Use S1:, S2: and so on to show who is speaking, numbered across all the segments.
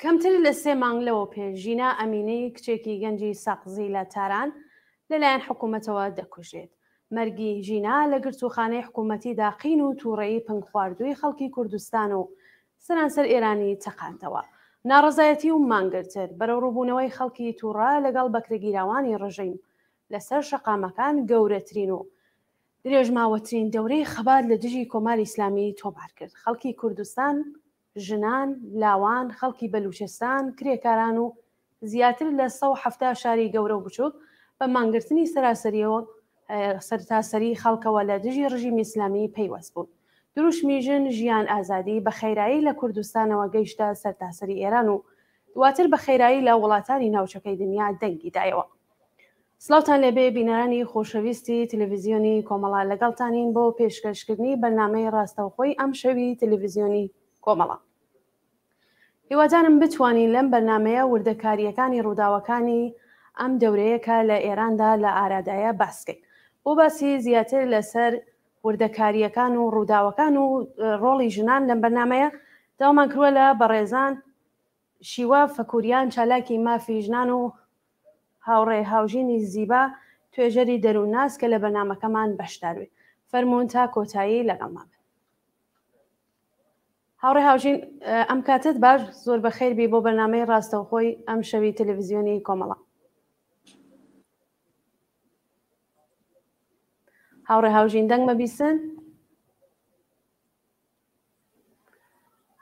S1: کەمتر لە سێ مانگ لەوە پێش ژینا ئەمینی کچێکی گەنجی سەقزی لە تاران لەلایەن حکوومەتەوە دەکوژرێت. مەرگی ژینا لە گرتووخانەی حکوومەتیدا قین و تووڕەیی پەنگخواردووی خەڵکی کوردستان و سەرانسەر ئێرانی تەقاندەوە. ناڕەزایەتی و مانگرتن، بەرەوڕووبوونەوەی خەڵکی تووڕە لەگەڵ بەکرێگیراوانی ڕژیم لەسەر شەقامەکان گەورەترین و درێژماوەترین دەورەی خەبات لە دژی کۆماری ئیسلامی تۆمار کرد. خەڵکی کوردستان، ژنان، لاوان، خەڵکی بەلوچستان، کرێکاران و زیاتر لە 170 شاری گەورە و بچووک بە مانگرتنی سەراسەرییەوە سەرتاسەری خەڵکەوە لە دژی ڕژیمی ئیسلامی پەیوەست بوون. دروشمی ژن ژیان ئازادی بە خێرایی لە کوردستانەوە گەیشتە سەرتاسەری ئێران و دواتر بە خێرایی لە وڵاتانی ناوچەکەی دنیا دەنگی دایەوە. سڵاوتان لێبێ بینەرانی خۆشەویستی تلویزیۆنی کۆمەڵە لەگەڵتانین بۆ پێشکەشکردنی بەرنامەی ڕاستەوخۆی ئەمشەوی تلویزیۆنی کۆمەڵە. هیوادارم بتوانین لەم بەرنامەیە وردەکارییەکانی ڕووداوەکانی ئەم دەورەیە کە لە ئێراندا لە ئارادایە باس کەین. بۆ باسی زیاتر لەسەر وردەکارییەکان و ڕووداوەکان و ڕۆڵی ژنان لەم بەرنامەیە داوامان کردووە لە بەڕێزان شیوا فەکوریان چالاکی مافی ژنان و هاوڕێ هاوژینی زیبا توێژەری دەروونناس کە لە بەرنامەکەمان بەشدار بێ. فەرموون تا کۆتایی لەگەڵمان بن. هاوڕێ هاوژین ئەم کاتت باش زۆر بەخێر بی بۆ بەرنامەی ڕاستەوخۆی ئەم شەوی تەلەڤزیۆنی کۆمەڵە. هاوڕێ هاوژین دەنگ مەبیسن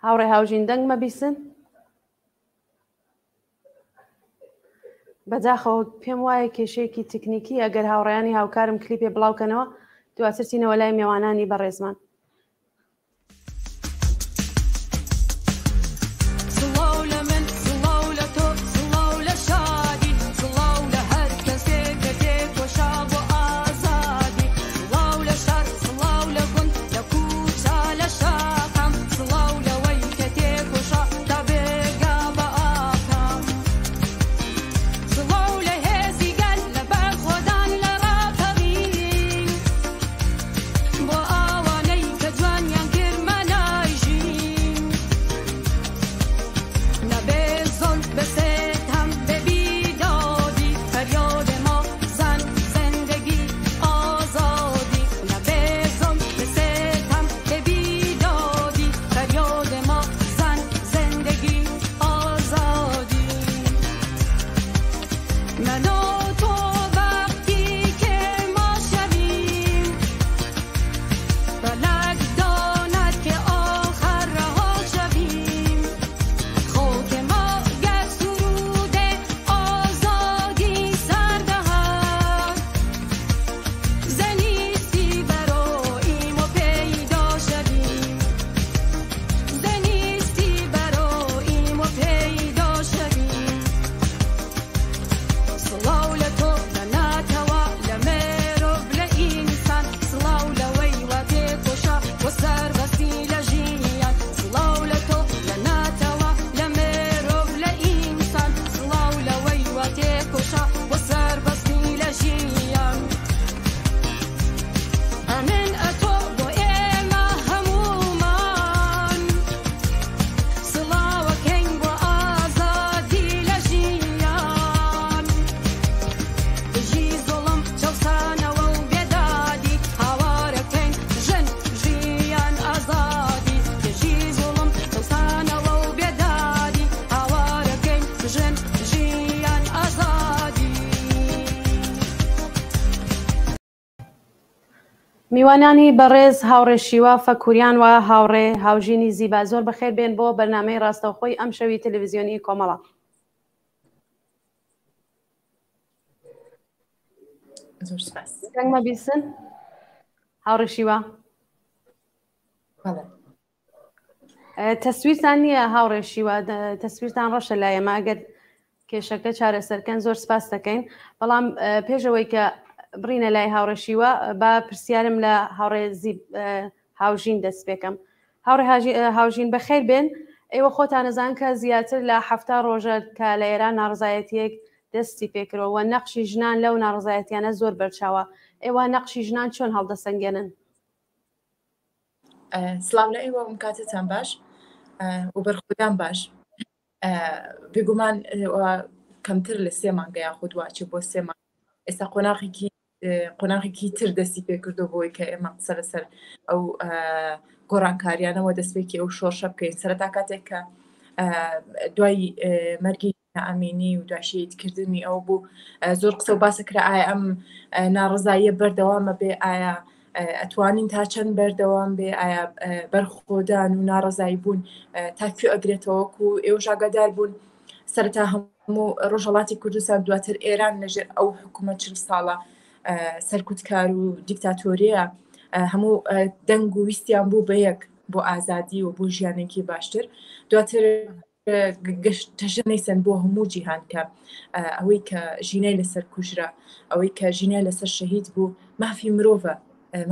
S1: هاوڕێ هاوژین دەنگ مەبیسن بەداخەوە پێم وایە کێشەیەکی تکنیکی ئەگەر هاوڕێیانی هاوکارم کلیپێ بڵاوکەنەوە دواتر چینەوە لای مێوانانی بەڕێزمان. میوانانی بەڕێز هاوڕێ شیوا فەکوریان و هاوڕێ هاوژینی زیبا زۆر بەخێر بێن بۆ بەرنامەی ڕاستەوخۆی ئەم شەوی تەلەڤزیۆنی کۆمەڵە.
S2: زۆر سپاس.
S1: دەنگمە بیسن هاوڕێ شیوا؟
S2: بەڵێ.
S1: تەسویرتان نییە هاوڕێ شیوا تەسویرتان ڕەشە لای ئێمە ئەگەر کێشەکە چارەسەرکەن زۆر سپاس دەکەین بەڵام پێشەوەی کە بڕینە لای هاوڕێ شیوا با پرسیارم لە هاوڕێ هاوژین دەست پێکەم هاوڕێ هاوژین بەخێر بێن ئێوە خۆتانەزان کە زیاتر لە هەفتا ڕۆژە کە لە ئێران ناڕزایەتیەک دەستی پێکرەوە نەقشی ژنان لەو ناڕزایەتیانە زۆر بەرچاوە ئێوە نەقشی ژنان چۆن هەڵدەسەنگێنن؟
S2: سڵاو لە ئێوە ئەم کاتتان باش و بەرخۆدان باش بێگومان کەمتر لە سێ مانگە یاخود واچێ بۆ سێ مانگ ئێستا قۆناغێکی قۆناغێکی تر دەستی پێکردو بۆی کە ئێمە قسە لەسەر ئەو گۆڕانکاریانەوە دەستپێکی ئەو شۆڕشە بکەین سەرەتا کاتێک کە دوای مەرگی ئەمینی و دوای شەهیدکردنی ئەو بوو زۆر قسە و باسە کرا ئایا ئەم ناڕزاییە بەردەوامە بێ ئایا ئەتوانین تا چەند بەردەوام بێ ئایا بەرخۆدان و ناڕزایی بوون تا کوێ ئەگرێتەوەکو ئێوەش ئاگادار بوون سەرەتا هەموو ڕۆژهەڵاتی کوردستان دواتر ئێران لەژێر ئەو حکوومەت چل ساڵە. سەرکوتکار و دیکتاتۆریە هەموو دەنگ و ویستیان بوو بە یەک بۆ ئازادی و بۆ ژیانێکی باشتر دواتر گشت تەژەنەیسەن بۆ هەموو جیهان کە ئەوەی کە ژینای لەسەر کوژرا ئەوەی کە ژینای لەسەر شەهید بوو مافی مرۆڤە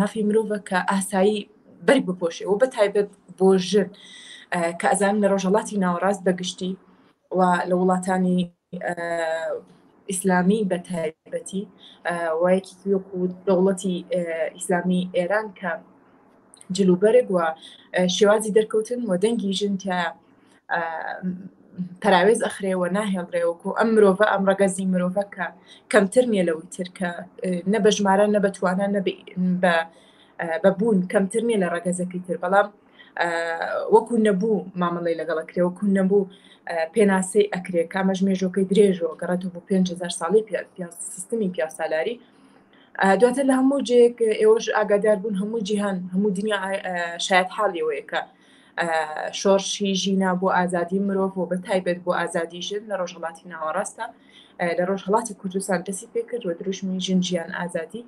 S2: مافی مرۆڤە کە ئاسایی بەرگ بپۆشێ و بە تایبەت بۆ ژن کە ئەزان لە ڕۆژهڵاتی ناوەڕاست بەگشتی و لە وڵاتانی ئیسلامی بە تایبەتی و یەکێکی وەکو دەوڵەتی ئیسلامی ئێران کە جلوبەرگ و شێوازی دەرکەوتن و دەنگی ژن تیا پەراوێز ئەخرێ و ناهێڵرێ وەکو ئەم مرۆڤە ئەم ڕەگەزی مرۆڤە کە کەمتر نییە لەوەی تر کە نە بە ژمارە نە بە توانا نە بە بوون کەمتر نییە لە ڕەگەزەکەی تر بەڵام وەکو نەبوو مامەڵی لەگەڵ ئەکرێ وەکو نەبوو پێناسەی ئەکرێ کامەش مێژۆکەی درێژەوە گەڕێتەوە بۆ 5هزار ساڵی سیستمی پیاسالاری دواتر لە هەموو جێک ئێوەش ئاگادار بوون هەموو جیهان هەموو دنیا شاید حاڵیەوەیە کە شۆڕشی ژینا بۆ ئازادی مرۆڤ و بە تایبەت بۆ ئازادی ژن لە ڕۆژهڵاتی ناوەڕاستە لە ڕۆژهڵاتی کوردستان دەستی پێکرد و دروشمی ژن ژیان ئازادی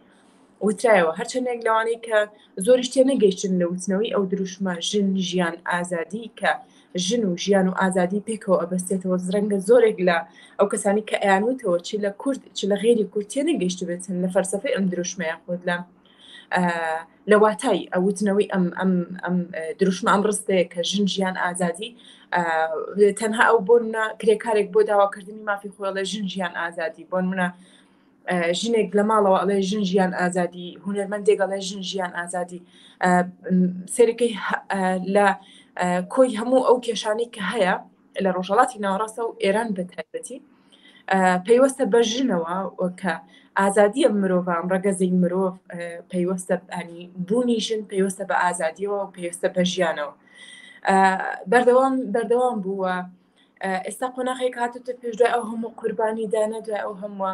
S2: وترایەوە هەرچەندێک لەوانەی کە زۆریش تێ نەگەیشتن لە وتنەوەی ئەو دروشمە ژن ژیان ئازادی کە ژن و ژیان و ئازادی پێکەوە ئەبەستێتەوە زرەنگە زۆرێک لە ئەو کەسانی کە ئەیانوتەوە چ لە کورد چ لە غێری کورد تێ نەگەیشتبێتن لە فەلسەفەی ئەم دروشمەیە خۆت لە لە واتای ئەوتنەوەی ئەم ئەم ئەم دروشمە ئەم ڕستەیە کە ژن ژیان ئازادی تەنها ئەو بۆ منە کرێکارێک بۆ داواکردنی مافی خۆڵە ژن ژیان ئازادی بۆن منە ژنێک لە ماڵەوە ئەڵێ ژن ژیان ئازادی هونەرمەندێک ئەڵێ ژن ژیان ئازادی سەرەکەی لە کۆی هەموو ئەو کێشانەی کە هەیە لە ڕۆژهڵاتی ناوەڕاستە و ئێران بە تایبەتی پەیوەستە بە ژنەوە کە ئازادیە مرۆڤان ڕەگەزی مرۆڤ پەیوەستە ئەنی بوونی ژن پەیوەستە بە ئازادیەوە و پەیوەستە بە ژیانەوە بەردەوام بەردەوام بووە ئێستا قۆناخێک هاتوتە پێش دوای ئەو هەموو قوربانی دانە دوای ئەو هەمووە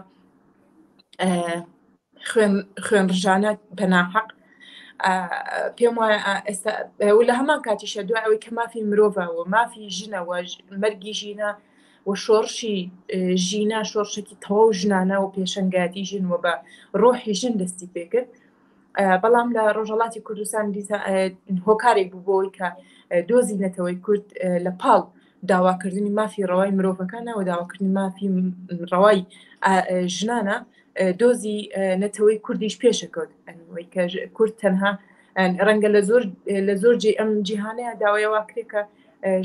S2: خوێن خوێن ڕژانە بەناحەق پێم وایە ئێستا و لە هەمان کاتیشە دوای ئەوەی کە مافی مرۆڤە و مافی ژنەوە مەرگی ژینە و شۆڕشی ژینا شۆڕشێکی تەواو ژنانە و پێشەنگایەتی ژن و بە ڕۆحی ژن دەستی پێکرد بەڵام لە ڕۆژهڵاتی کوردستان هۆکارێک بوو بۆی کە دۆزی نەتەوەی کورد لە پاڵ داواکردنی مافی ڕەوای مرۆڤەکانە و داواکردنی مافی ڕەوای ژنانە دۆزی نەتەوەی کوردیش پێشەکەوت ئەوەی کە کورد تەنها ڕەنگە لە زۆر لە زۆر جێ ئەم جیهانەیە داوای واکرێ کە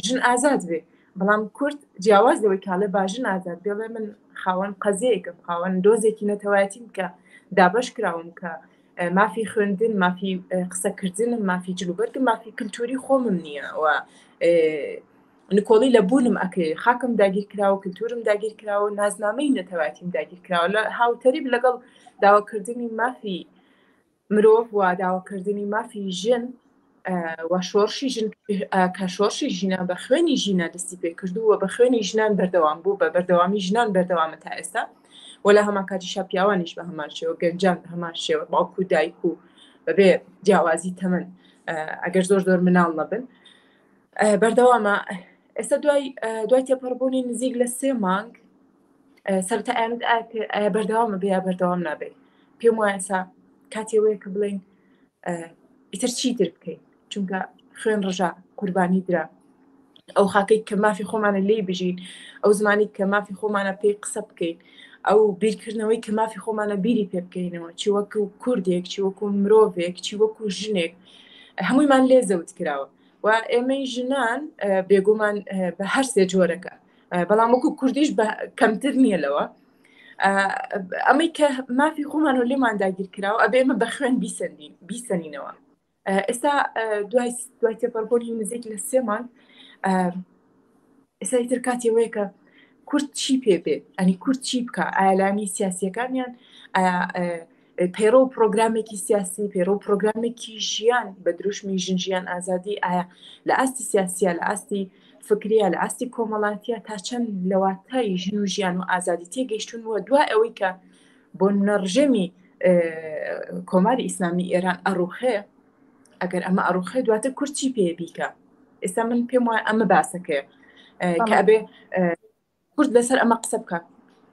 S2: ژن ئازاد بێ بەڵام کورد جیاواز لەوەی کاڵێ با ژن ئازاد بێڵێ من خاوەن قەزیەکەم خاوەن دۆزێکی نەتەوایەتیم کە دابش کراوم کە مافی خوێندن مافی قسەکردنم مافی جلوبەرگم مافی کللتوری خۆمم نییە و نکۆڵی لە بوونم ئەکرێ خاکم داگیر کراوە کللتورم داگیر کراوە نازنامەی نەتەوایەتیم داگیر کراوە لە هاوتەریب لەگەڵ داواکردنی مافی مرۆڤ و داواکردنی مافی ژن و شۆڕشی ژن کە شۆڕشی ژینا بە خوێنی ژینا دەستی پێکردو و بە خوێنی ژنان بەردەوام بوو بە بەردەوامی ژنان بەردەوامە تا ئێستا و لە هەمان کاتیشا پیاوانیش بە هەمان شێوە گەنجان بە هەمان شێوە باوک و دایک و بەبێ جیاوازی تەمەن ئەگەر زۆر زۆر مناڵ نەبن بەردەوامە ئێستا دوای دوای تێپەڕبوونی نزیک لە سێ مانگ سەرتا ئەیانوت ئایا بەردەوامە بێ یا بەردەوام نابێت پێم وایە ئێستا کاتێ وەیە کە بڵین ئیتر چیتر بکەین چونکە خوێن ڕژا قوربانی درا ئەو خاکەی کە مافی خۆمانە لێی بژین ئەو زمانی کە مافی خۆمانە پێی قسە بکەین ئەو بیرکردنەوەی کە مافی خۆمانە بیری پێ بکەینەوە چی وەکو کوردێک چی وەکو مرۆڤێک چی وەکو ژنێک هەموویمان لێ زەوت کراوە و ئێمەی ژنان بێگومان بە هەر سێ جۆرەکە بەڵام وەکو کوردیش بە کەمتر نییە لەوە ئەمەی کە مافی خۆمان و لێمان داگیر کراوە ئەبێ ئێمە بە خوێن بیسەندین بیسەنینەوە ئێستا دوای دوای تێپەڕبوونی نزیک لە سێ مانگ ئێستا ئیتر کاتی ئەوەیە کە کورد چی پێ بێت ئەنی کورد چی بکە ئالانی سیاسیەکانیان پەیڕە و پرۆگرامێکی سیاسی پەیڕە و پرۆگرامێکی ژیان بە دروشمی ژن ژیان ئازادی ئایا لە ئاستی سیاسیە لە ئاستی فکریە لە ئاستی کۆمەڵاتیە تا چەند لە واتای ژن و ژیان و ئازادی تێگەیشتون و دوای ئەوەی کە بۆ نەڕژێمی کۆماری ئیسلامی ئێران ئەڕوخێ ئەگەر ئەمە ئەڕوخێ دواتر کورد چی پێ بیکە ئێستا من پێم وایە ئەمە باسەکەیە کە ئەبێ کورد لەسەر ئەمە قسە بکە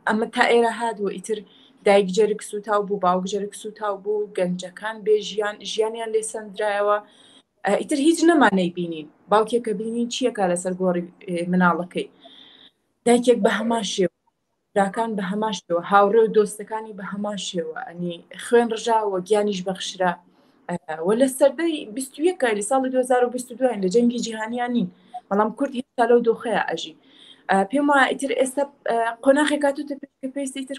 S2: ئەمە تا ئێرە هات و ئیتر دایک جەرگ سووتاو بوو، باوک جەرگ سووتاو بوو، گەنجەکان بێ ژیان ژیانیان لێ سەندرایەوە. ئیتر هیچ نەما نەیبینین. باوکێکە بینین چیەکە لەسەر گۆڕی مناڵەکەی. دایکێک بە هەمان شێوە، براکان بە هەمان شێوە، هاوڕێ و دۆستەکانی بە هەمان شێوە، ئەنی خوێن ڕژا و گیانیش بەخشرا. و لە سەردەی 21 لە ساڵی 2022 لە جەنگی جیهانیان نین، بەڵام کورد هێشتا لەو دۆخەیە ئەژی. پێم وایە ئیتر ئێستا قۆناخێک هاتووتە پێش کە پێویستە ئیتر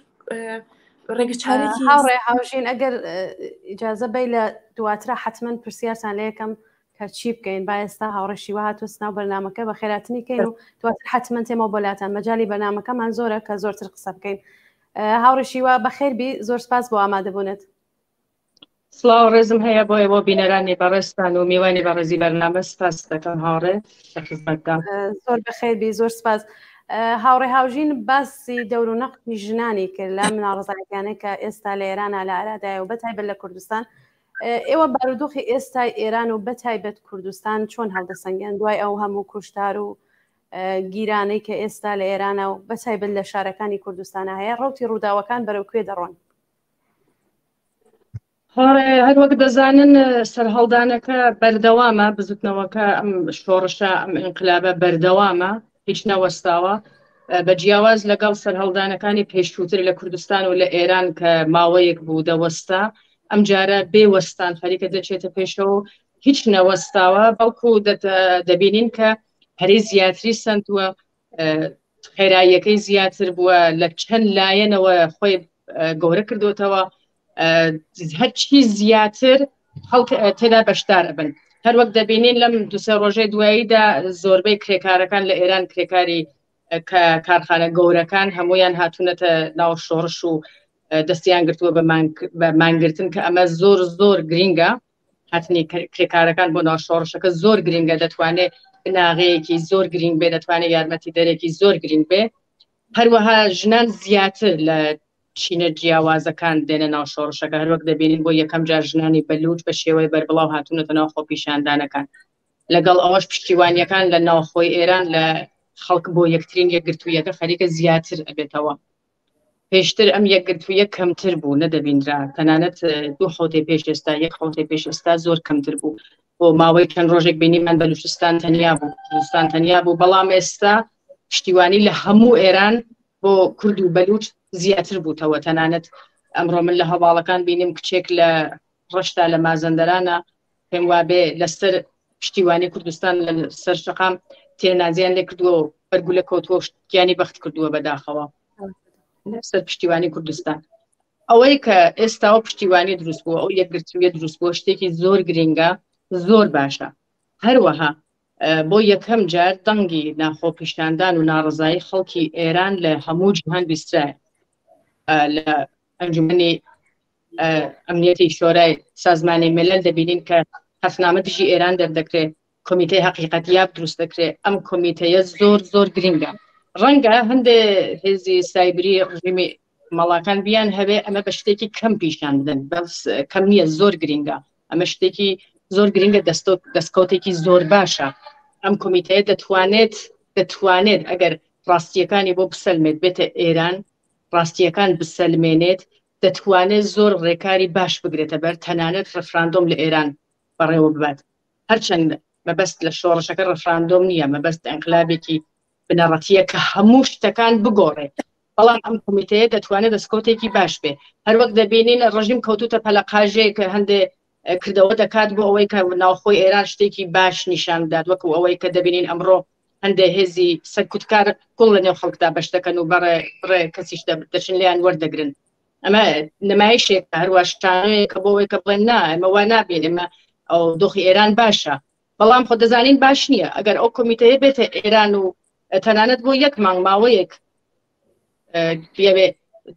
S2: ڕێگە چارێکی
S1: هاوڕێ هاوژین ئەگەر ئیجازە بەی لە دواترا حتمما پرسیارتان لێ یەکەم کە چی بکەین با ئێستا هاوڕێ شیوە هاتووە ناو بەرنامەکە بە خێراتنی کەین و دواتر حتمما تێمەوە بۆ لاتان مەجای بەرنامەکەمان زۆرە کە زۆرتر قسە بکەین هاوڕێ شیوە بەخێربی زۆر سپاس بۆ ئامادەبوونت.
S3: سڵاو ڕێزم هەیە بۆ ئێوە بینەرانی بەڕێزتان و میوانی بەڕێزی بەرنامە سپاس دەکەم هاوڕێ لە خزمەتدا.
S1: زۆر بەخێربی زۆر سپاس. هاوڕێ هاوژین باسی دەور و نەقشی ژنانی کرد لە ناڕەزایەتیانە کە ئێستا لە ئێرانە لە ئارادایە و بەتایبەت لە کوردستان ئێوە بارودۆخی ئێستای ئێران و بەتایبەت کوردستان چۆن هەڵدەسەنگێن دوای ئەو هەموو کوشتار و گیرانەی کە ئێستا لە ئێرانە و بەتایبەت لە شارەکانی کوردستانە هەیە ڕوتی ڕووداوەکان بەرەو کوێ دەڕۆن؟
S3: هاڕێ هەروەک دەزانن سەرهەڵدانەکە بەردەوامە بزوتنەوەکە ئەم شۆڕشە ئەم ئینقلابە بەردەوامە هیچ نەوەستاوە بە جیاواز لەگەڵ سەرهەڵدانەکانی پێشووتر لە کوردستان و لە ئێران کە ماوەیەک بوو دەوەستا ئەم جارە بێ وەستان خەریکە دەچێتە پێشەوە هیچ نەوەستاوە بەڵکو دەبینین کە پەرەی زیاتری سندووە خێراییەکەی زیاتر بووە لە چەند لایەنەوە خۆی گەورە کردوتەوە هەرچی زیاتر خەڵک تێدا بەشدار ئەبن هەروەک دەبینین لەم دوسێ ڕۆژەی دواییدا زۆربەی کرێکارەکان لە ئێران کرێکاری کە کارخانە گەورەکان هەمویان هاتوونەتە ناو شۆڕش و دەستیان گرتووە بە مانگرتن کە ئەمە زۆر زۆر گرینگە هاتنی کرێکارەکان بۆ ناو شۆڕشەکە زۆر گرنگە دەتوانێت بناغەیەکی زۆر گرنگ بێ دەتوانێت یارمەتی دەرێکی زۆر گرنگ بێ هەروەها ژنان زیاتر لە چینە جیاوازەکان دێنە ناو شۆڕشەکە هەروەک دەبینین بۆ یەکەم جار ژنانی بەلوچ بە شێوەی بەربڵاو هاتوونەتە ناو خۆپیشاندانەکان لەگەڵ ئەوەش پشتیوانیەکان لە ناوخۆی ئێران لە خەڵک بۆ یەکترین یەکگرتوویەکە خەریکە زیاتر ئەبێتەوە پێشتر ئەم یەکگرتوویە کەمتر بوو نەدەبینرا تەنانەت دوو حوتەی پێش ئێستا یەک حوتەی پێش ئێستا زۆر کەمتر بوو بۆ ماوەی چەند ڕۆژێک بینیمان بەلوچستان تەنیا بوو کوردستان تەنیا بوو بەڵام ئێستا پشتیوانی لە هەموو ئێران بۆ کورد و بەلوچ زیاتر بووتەوە تەنانەت ئەمڕۆ من لە هەواڵەکان بینیم کچێک لە ڕەشتا لە مازەندەرانە پێم وابێ لەسەر پشتیوانی کوردستان لە سەر شەقام تێنازیان لێ کردووە و بەرگولە کەوتووە گیانی بەخت کردووە بەداخەوە لەسەر پشتیوانی کوردستان ئەوەی کە ئێستاوە پشتیوانی دروست بووە ئەو یەکگرتوویە دروست بووە شتێکی زۆر گرینگە زۆر باشە هەروەها بۆ یەکەم جار دەنگی ناخۆپیشاندان و ناڕزایی خەڵکی ئێران لە هەموو جیهان بیسترایە لە ئەنجومەنی ئەمنیەتی شۆرای سازمانی ملل دەبینین کە هەفنامە دژی ئێران دەردەکرێت کۆمیتەی حەقیقەتیاب دروست دەکرێت ئەم کۆمیتەیە زۆر زۆر گرنگە ڕەنگە هەندێ هێزی سایبری ڕژیمی مەڵاکان بیان هەبێ ئەمە بە شتێکی کەم پیشان بدەن بەس کەم نییە زۆر گرنگە ئەمە شتێکی زۆر گرنگە دەستکەوتێکی زۆر باشە ئەم کۆمیتەیە دەتوانێت دەتوانێت ئەگەر ڕاستیەکانی بۆ بسەلمێت بێتە ئێران ڕاستیەکان بسەلمێنێت دەتوانێت زۆر ڕێکاری باش بگرێتە بەر تەنانەت ڕفراندۆم لە ئێران بەڕێوە ببات هەرچەند مەبەست لە شۆڕشەکە ڕفراندۆم نییە مەبەست ئەنقلابێکی بنەڕەتیە کە هەموو شتەکان بگۆڕێ بەڵام ئەم کۆمیتەیە دەتوانێت دەستکەوتێکی باش بێ هەروەک دەبینین ڕژیم کەوتوتە پەلەقاژێک کە هەندێ کردەوە دەکات بۆ ئەوەی کە ناوخۆی ئێران شتێکی باش نیشان بدات وەکو ئەوەی کە دەبینین ئەمڕۆ هەندێک هێزی سەرکوتکار گوڵ لە نێو خەڵکدا بەش دەکەن و بەڕێ بڕێ کەسیش دەچن لێیان وەردەگرن ئەمە نمایشێک هەروە شانۆیەکە بۆ ئەوەی کە بڵێن نا ئێمە وا نابین ئێمە ئەو دۆخی ئێران باشە بەڵام خۆ دەزانین باش نییە ئەگەر ئەو کۆمیتەیە بێتە ئێران و تەنانەت بۆ یەک مانگ ماوەیەک بیاوێ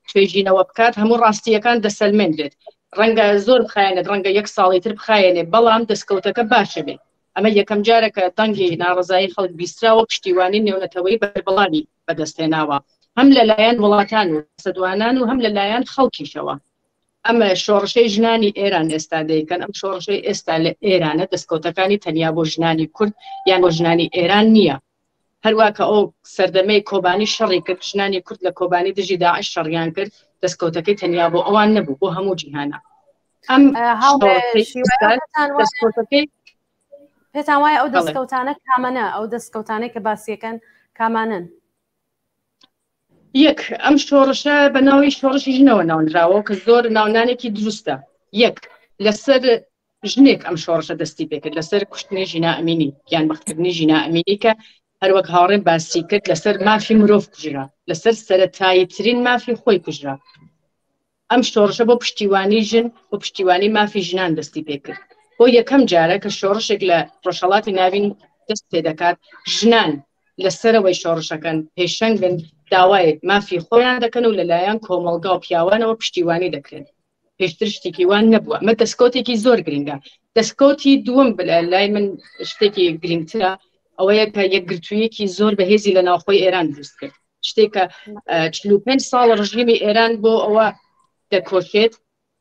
S3: توێژینەوە بکات هەموو ڕاستیەکان دەسەلمێنرێت ڕەنگە زۆر بخایەنێت ڕەنگە یەک ساڵی تر بخایەنێ بەڵام دەستکەوتەکە باشە بێت ئەمە یەکەم جارە کە دەنگی ناڕزایی خەڵک بیستراوە پشتیوانی نێونەتەوەی بەربڵاوی بەدەستهێناوە هەم لەلایەن وڵاتان و سەدوانان و هەم لەلایەن خەڵکیشەوە ئەمە شۆڕشەی ژنانی ئێران ئێستا دەیکەن ئەم شۆڕشەی ئێستا لە ئێرانە دەستکەوتەکانی تەنیا بۆ ژنانی کورد یان بۆ ژنانی ئێران نییە هەروا کە ئەو سەردەمەی کۆبانی شەڕی کرد ژنانی کورد لە کۆبانی دژی داعش شەڕیان کرد. دەستکەوتەکەی تەنیا بۆ ئەوان نەبوو بۆ هەموو جیهانە ئەم دەستکەوتەکەی
S1: پێتان وایە ئەو دەستکەوتانە کامەنە ئەو دەستکەوتانەی کە باسیەکەن کامانن
S3: یەک ئەم شۆڕشە بە ناوی شۆڕشی ژنەوە ناونراوە کە زۆر ناونانێکی دروستە یەک لەسەر ژنێک ئەم شۆڕشە دەستی پێکرد لەسەر کوشتنی ژینا ئەمینی یان بەختکردنی ژینا ئەمینی کە هەروەک هاوڕێم باسی کرد لەسەر مافی مرۆڤ کوژرا لەسەر سەتایی ترین مافی خۆی کوژرا ئەم شۆڕشە بۆ پشتیوانی ژن بۆ پشتیوانی مافی ژنان دەستی پێکرد بۆ یەکەم جارە کە شۆڕشێک لە ڕۆژهەڵاتی ناوین دەست پێ دەکات ژنان لە سەرەوەی شۆڕشەکەن پێشەنگن داوای مافی خۆیان دەکەن و لەلایەن کۆمەڵگا و پیاوانەوە پشتیوانی دەکرێن پێشتر شتێکی وان نەبووە ئەمە دەستکەوتێکی زۆر گرنگە دەستکەوتی دووەم لای من شتێکی گرنگترە ئەوەیە کە یەکگرتوویەکی زۆر بەهێزی لە ناوخۆی ئێران دروست کرد شتێکە 45 ساڵ ڕژیمی ئێران بۆ ئەوە دەکۆشێت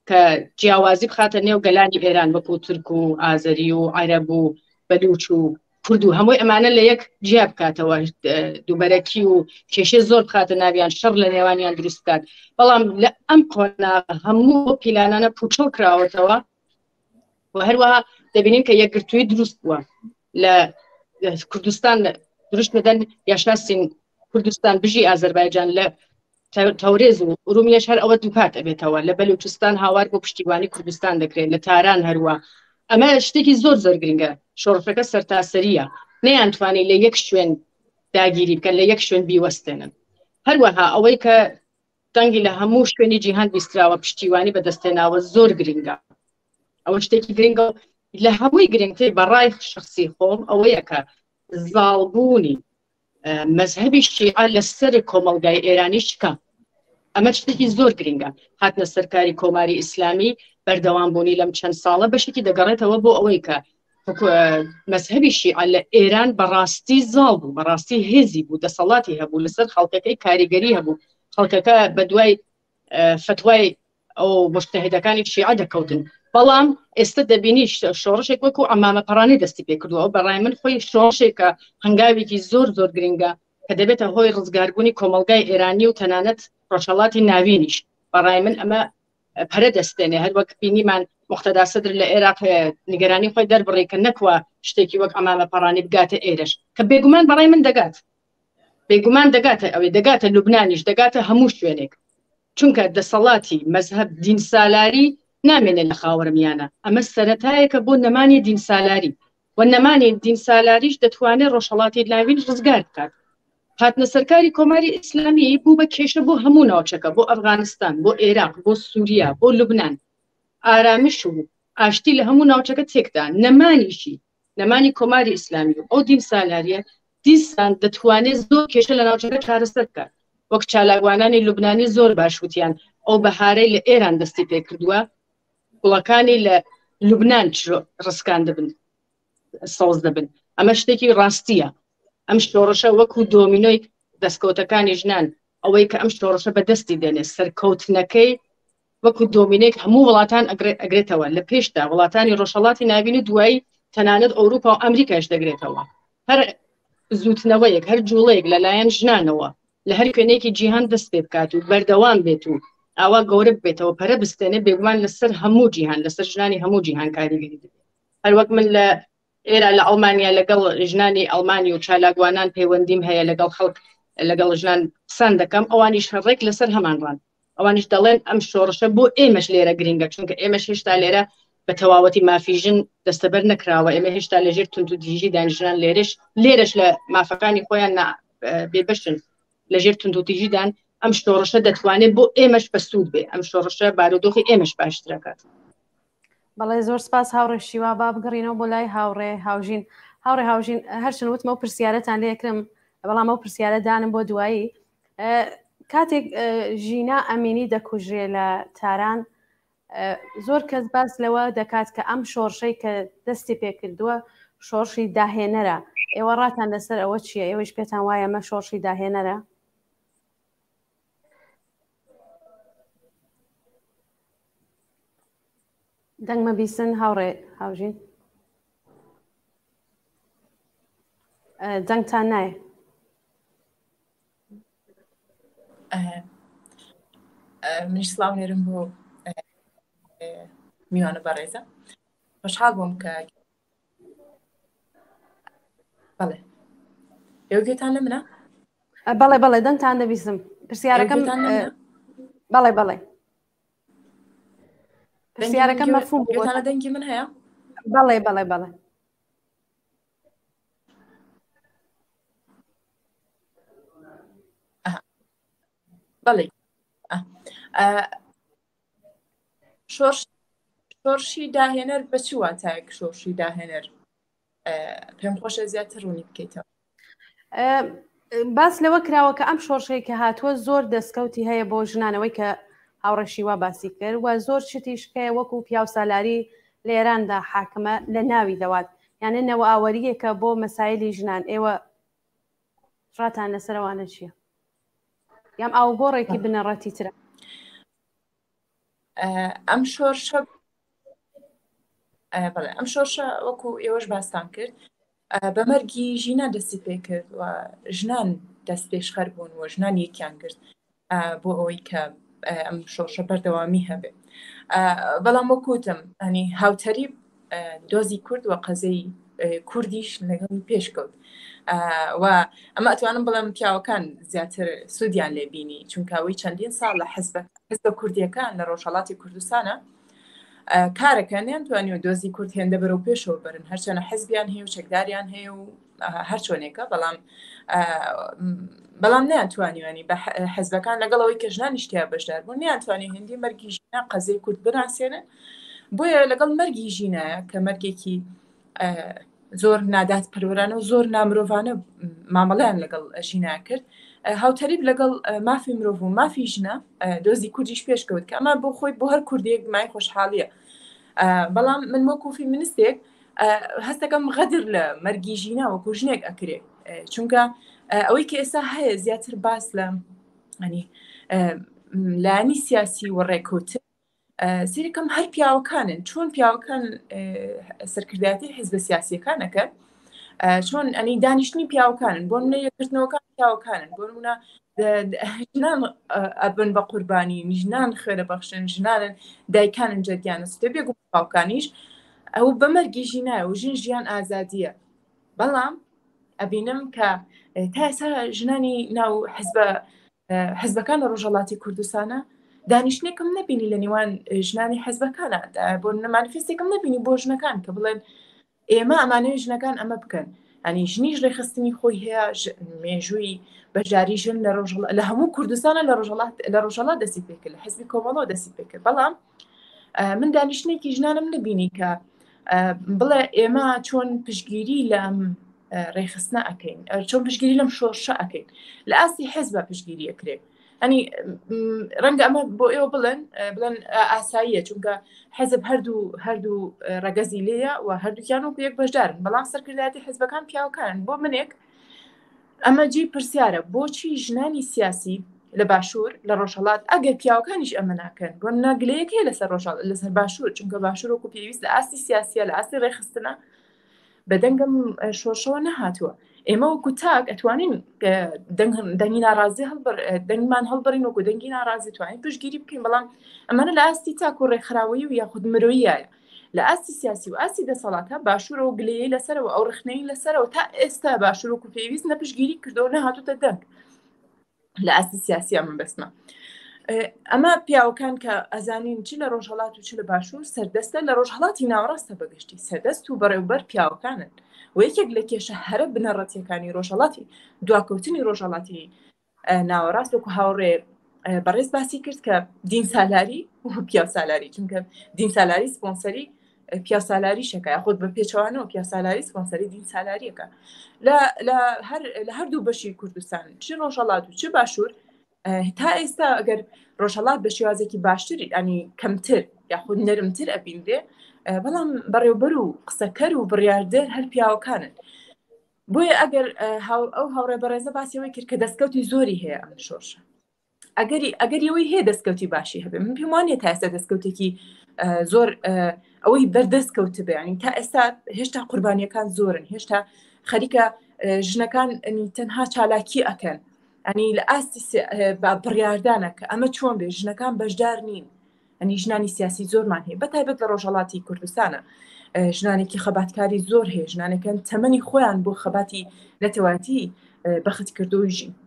S3: کە جیاوازی بخاتە نێو گەلانی ئێران وەکو تورک و ئازەری و عەرەب و بەلوچ و کورد و هەمووی ئەمانە لە یەک جیا بکاتەوە دووبەرەکی و کێشەی زۆر بخاتە ناویان شەڕ لە نێوانیان دروست بکات بەڵام لە ئەم قۆناغ هەموو پیلانانە پوچەڵ کراوەتەوە و هەروەها دەبینین کە یەکگرتووی دروست بووە لە کوردستان دروست دەدەن یاشناسین کوردستان بژی ئازەربایجان لە تەورێز و ئورومیەش هەر ئەوە دووپات ئەبێتەوە لە بەلوچستان هاوار بۆ پشتیوانی کوردستان دەکرێت لە تاران هەروە ئەمە شتێکی زۆر زۆر گرنگە شۆڕشەکە سەرتاسەریە نەیانتوانی لە یەک شوێن داگیری بکەن لە یەک شوێن بیوەستێنن هەروەها ئەوەی کە دەنگی لە هەموو شوێنی جیهان بیستراوە پشتیوانی بەدەستێناوە زۆر گرنگە ئەوە شتێکی گرنگە لە هەمووی گرنگتر بەڕای شخصی خۆم ئەوەیە کە زاڵبوونی مەزهەبی شیعە لەسەر کۆمەڵگای ئێرانی شکا ئەمە شتێکی زۆر گرنگە هاتنە سەرکاری کۆماری ئیسلامی بەردەوام بوونی لەم چەند ساڵە بەشێکی دەگەڕێتەوە بۆ ئەوەی کە مەزهەبی شیعە لە ئێران بەڕاستی زاڵ بوو بەڕاستی هێزی بوو دەسەڵاتی هەبوو لەسەر خەڵکەکەی کاریگەری هەبوو خەڵکەکە بە دوای فتوای ئەو مجتهدەکانی شیعە دەکەوتن بەڵام ئێستا دەبینی شۆڕشێک وەکو ئەمامە پەڕانی دەستی پێکردووە بەڕای من خۆی شۆڕشێکە هەنگاوێکی زۆر زۆر گرنگە کە دەبێتە هۆی ڕزگاربوونی کۆمەڵگای ئێرانی و تەنانەت ڕۆژهەڵاتی ناوینیش بەڕای من ئەمە پەرە دەستێنێ هەر وەک بینیمان مختدا سەدر لە عێراق نیگەرانی خۆی دەربڕی کە نەکووە شتێکی وەک ئەمامە پەڕانی بگاتە ئێرەش کە بێگومان بەڕای من دەگات بێگومان دەگاتە ئەوێ دەگاتە لوبنانیش دەگاتە هەموو شوێنێک چونکە دەسەڵاتی مەزهەب دین سالاری نامێنێ لە خاوەرمیانە ئەمە سەرەتایەکە بۆ نەمانی دین سالاری و نەمانی دین سالاریش دەتوانێت ڕۆژهەڵاتی ناوین ڕزگار بکات هاتنە سەرکاری کۆماری ئیسلامی بوو بە کێشە بۆ هەموو ناوچەکە بۆ ئەفغانستان بۆ عێراق بۆ سووریا بۆ لوبناان ئارامش و ئاشتی لە هەموو ناوچەکە تێکدا نەمانیشی نەمانی کۆماری ئیسلامی و ئەو دین سالاریە دیسان دەتوانێت زۆر کێشە لە ناوچەکە چارەسەر بکات وەک چالاکوانانی لوبنانی زۆر باش وتیان ئەو بەهارەی لە ئێران دەستی پێکردووە گوڵەکانی لە لوبنان ڕسکان دەبن سەوز دەبن ئەمە شتێکی ڕاستیە ئەم شۆڕشە وەکو دۆمینۆی دەستکەوتەکانی ژنان ئەوەی کە ئەم شۆڕشە بەدەستی دێنێ سەرکەوتنەکەی وەکو دۆمینێک هەموو وڵاتان ئەگرێتەوە لە پێشدا وڵاتانی ڕۆژهەڵاتی ناوین و دوایی تەنانەت ئەوروپا و ئەمریکاش دەگرێتەوە هەر بزووتنەوەیەک هەر جوڵەیەک لەلایەن ژنانەوە لە هەر کوێنێکی جیهان دەست پێ بکات و بەردەوام بێت و ئاوا گەورە ببێتەوە پەرە بستێنێ بێگومان لەسەر هەموو جیهان لەسەر ژنانی هەموو جیهان کاریگەری دەبێت هەروەک من لە ئێرە لە ئەڵمانیا لەگەڵ ژنانی ئەڵمانی و چالاکوانان پەیوەندیم هەیە لەگەڵ خەڵک لەگەڵ ژنان قسان دەکەم ئەوانیش ڕێک لەسەر هەمان ڕان ئەوانیش دەڵێن ئەم شۆڕشە بۆ ئێمەش لێرە گرنگە چونکە ئێمەش هێشتا لێرە بە تەواوەتی مافی ژن دەستەبەر نەکراوە ئێمە هێشتا لەژێر توندوتیژی دان ژنان لێرش لێرەش لە مافەکانی خۆیان بێبەشن لەژێر توندوتیژیدان ئەم شۆڕشە دەتوانێت بۆ ئێمەش بەسوود بێ ئەم شۆڕشە بارودۆخی ئێمەش باشترەکات.
S1: بەڵێ زۆر سپاس هاوڕێ شیوا با بگەڕینەوە بۆ لای هاوڕێ هاوژین هاوڕێ هاوژین هەرچەند وتمە و پرسیارەتان لێکرم بەڵام ئەو پرسیارە دانم بۆ دوایی کاتێک ژینا ئەمینی دەکوژرێ لە تاران زۆر کەس باس لەوە دەکات کە ئەم شۆڕشەی کە دەستی پێکردووە شۆڕشی داهێنەرە ئێوە ڕاتان لەسەر ئەوە چییە ئێوەش پێتان وایە ئەمە شۆڕشی داهێنەرە دەنگمە بیسن هاوڕێ هاوژین دەنگتان نایە
S2: منیش سڵاو نێرم بۆ میوانە بەڕێزە خۆشحاڵ بووم کە بەڵێ ئێوە گوێتان لە منە
S1: بەڵێ بەڵێ دەنگتان دەبیستم پرسیارەکەم بەڵێ بەڵێ پرسیارەکەم مەفهوم
S2: گوێتان دەنگی من هەیە
S1: بەڵێ بەڵێ بەڵێ
S2: بەڵێ شۆرش شۆرشی داهێنەر بە چ واتایەک شۆرشی داهێنەر پێم خۆشە زیاتر ڕوونی بکەیتەوە
S1: باس لەوە کراوە کە ئەم شۆڕشەی کە هاتووە زۆر دەستکەوتی هەیە بۆ ژنانەوەی کە هاوڕێشی وا باسی کرد و زۆر شتیش هەیە وەکو پیاوسالاری لە ئێراندا حاکمە لە ناوی دەوات یانە نەوەئاوەریەکە بۆ مەسایلی ژنان ئێوە ڕاتان لەسەرەوانە چییە یام ئاوگۆڕێکی بنەڕەتی ترە
S2: ئەم شۆرشە بەڵێ ئەم شۆرشە وەکو ئێوەش باستان کرد بە مەرگی ژینا دەستی پێ کرد و ژنان دەست پێشخەر بوون و ژنان یەکیان گرت بۆ ئەوەی کە ئەم شۆڕشە بەردەوامی هەبێ بەڵام وەکوتم ئەنی هاوتەریب دۆزی کورد و قەزەی کوردیش لەگەڵی پێشکەوت و ئەمە ئەتوانم بڵێم پیاوەکان زیاتر سوودیان لێ بینی چونکەوەی چەندین ساڵ لە حزب حزبە کوردیەکان لە ڕۆژهڵاتی کوردستانە کارەکە نیان توانی و دۆزی کورد هێندە بەرەو پێشەوە برن هەرچەنە حزبیان هەیە و چەکداریان هەیە و هەر چۆنێکە بەڵام بەڵام نیانتوانیوانی بە حزبەکان لەگەڵ ئەوەی کە ژنانیش تیا بەشدار بوون نیانتوانی هندی مەرگی ژینا قەزیەی کورد بناسێنن بۆیە لەگەڵ مەرگی ژینایە کە مەرگێکی زۆر نادات پەروەرانە و زۆر نامرۆڤانە مامەڵیان لەگەڵ ژینا کرد هاوتەریب لەگەڵ مافی مرۆڤ و مافی ژنە دۆزی کوردیش پێشکەوت کە ئەمە بۆ خۆی بۆ هەر کوردێک مای خۆشحاڵیە بەڵام من وەکو فیمینستێک هەستەکەم غەدر لە مەرگی ژینا وەکو ژنێک ئەکرێ چونکە ئەوەی کە ئێستا هەیە زیاتر باس لە ئەنی لایەنی سیاسی و ڕێکوتن سیرکەم هەر پیاوەکانن چۆن پیاوەکان سەرکردایەتی حیزبە سیاسیەکانەکە چۆن ئەنی دانیشتنی پیاوەکانن بۆ منە یەکردنەوەکان پیاوەکانن بۆ منە ژنان ئەبن بە قوربانی ژنان خوێنە بەخشن ژنانن دایکانن جەرگیانە سوتێ بێگوم باوکانیش ئەو بە مەرگی ژینایە و ژن ژیان ئازادیە بەڵام ئەبینم کە تا ئێستا ژنانی ناو حزبە حزبەکان لە ڕۆژهڵاتی کوردستانە دانیشتێکم نەبینی لە نێوان ژنانی حزبەکانە بۆ مانیفستێکم نەبینی بۆ ژنەکان کە بڵێن ئێمە ئەمانەوێ ژنەکان ئەمە بکەن ئەنی ژنیش ڕێکخستنی خۆی هەیە مێژووی بەشداری ژن لە ڕۆژ لە هەموو کوردستانە لە ڕۆژهڵات لە ڕۆژهڵات دەستی پێکرد لە حزبی کۆمەڵەوە دەستی پێکرد بەڵام من دانیشتێکی ژنانم نبینی کە بڵێ ئێمە چۆن پشگیری لە ڕێخستنە ئەەکەین چۆن پشگیری لەم شۆڕشە ئەەکەین لە ئاستی حزبە پشگیری ئەکرێت ئەنی ڕەنگە ئەمە بۆ ئێوە بڵێن بڵێن ئاساییە چونکە حەزب هەردوو هەردوو ڕەگەزی لێیە و هەردووکیان وەکو یەک بەشدارن بەڵام سەرکردایەتی حزبەکان پیاوەکانن بۆ منێک ئەمە جێی پرسیارە بۆچی ژنانی سیاسی لە باشوور لە ڕۆژهڵات ئەگەر پیاوەکانیش ئەمە ناکەن بۆ ناگلەیەک هەیە لەسەر ڕۆژهڵ لەسەر باشوور چونکە باشوور وەکو پێویست لە ئاستی سیاسیە لە ئاستی ڕێخستنە بەدەنگم شۆرشەوە نەهاتووە ئێمە وەکو تاک ئەتوانین دەنگی ناڕازی هەڵبڕ دەنگمان هەڵبڕین وەکو دەنگی ناڕازی توانین پشگیری بکەین بەڵام ئەمانە لە ئاستی تاک و ڕێکخراوەیی و یاخود مرۆیە لە ئاستی سیاسی و ئاستی دەسەڵاتە باشوورەوە گلەیی لەسەرەوە ئەو ڕخنەی لەسەرەوە تا ئێستا باشوور وەکو پێویست نە پشگیری کردەوە نەهاتوتە دەنگ لە ئاستی سیاسی ئەمە بەسمە ئەمە پیاوەکان کە ئەزانین چ لە ڕۆژهڵات و چ لە باشوور سەردەستە لە ڕۆژهڵاتی ناوەڕاستە بەگشتی سەردەست و بەڕێوبەر پیاوەکانن و یەکێک لە کێشە هەرە بنەڕەتیەکانی ڕۆژهڵاتی دواکەوتنی ڕۆژهڵاتی ناوەڕاست وەکو هاوڕێ بەڕێز باسی کرد کە دین سالاری و پیاو سالاری چونکە دین سالاری سپۆنسەری پیاو سالاری شەکە یاخود بە پێچەوانەوە پیاو سالاری سپۆنسەری دین سالاریەکە لە هەر لە هەردوو بەشی کوردستان چ ڕۆژهڵات و چ باشوور تا ئێستا ئەگەر ڕۆژهڵات بە شێوازێکی باشتر ینی کەمتر یاخود نەرمتر ئەبینرێ بەڵام بەڕێوبەر و قسەکەر و بڕاردەر هەر پیاوەکانن بۆیە ئەگەر ئەو هاوڕێ بەڕێزە باسی ئەوەی کرد کە دەستکەوتی زۆری هەیە ئەم شۆڕشە ئەگەری ئەگەری ئەوەی هەیە دەستکەوتی باشی هەبێ من پێم وانە تا ئێستا دەستکەوتێکی زۆر ئەوەی بەردەست کەوت بێ ینی تا ئێستا هێشتا قوربانیەکان زۆرن هێشتا خەریکە ژنەکان تەنها چالاکی ئەکەن. ئەنی لە ئاستی بڕیاردانە کە ئەمە چۆن بێ ژنەکان بەشدار نین ئەنی ژنانی سیاسی زۆرمان هەیە بە تایبەت لە ڕۆژهڵاتی کوردستانە ژنانێکی خەباتکاری زۆر هەیە ژنانەکەن تەمەنی خۆیان بۆ خەباتی نەتەوایەتی بەخت کردو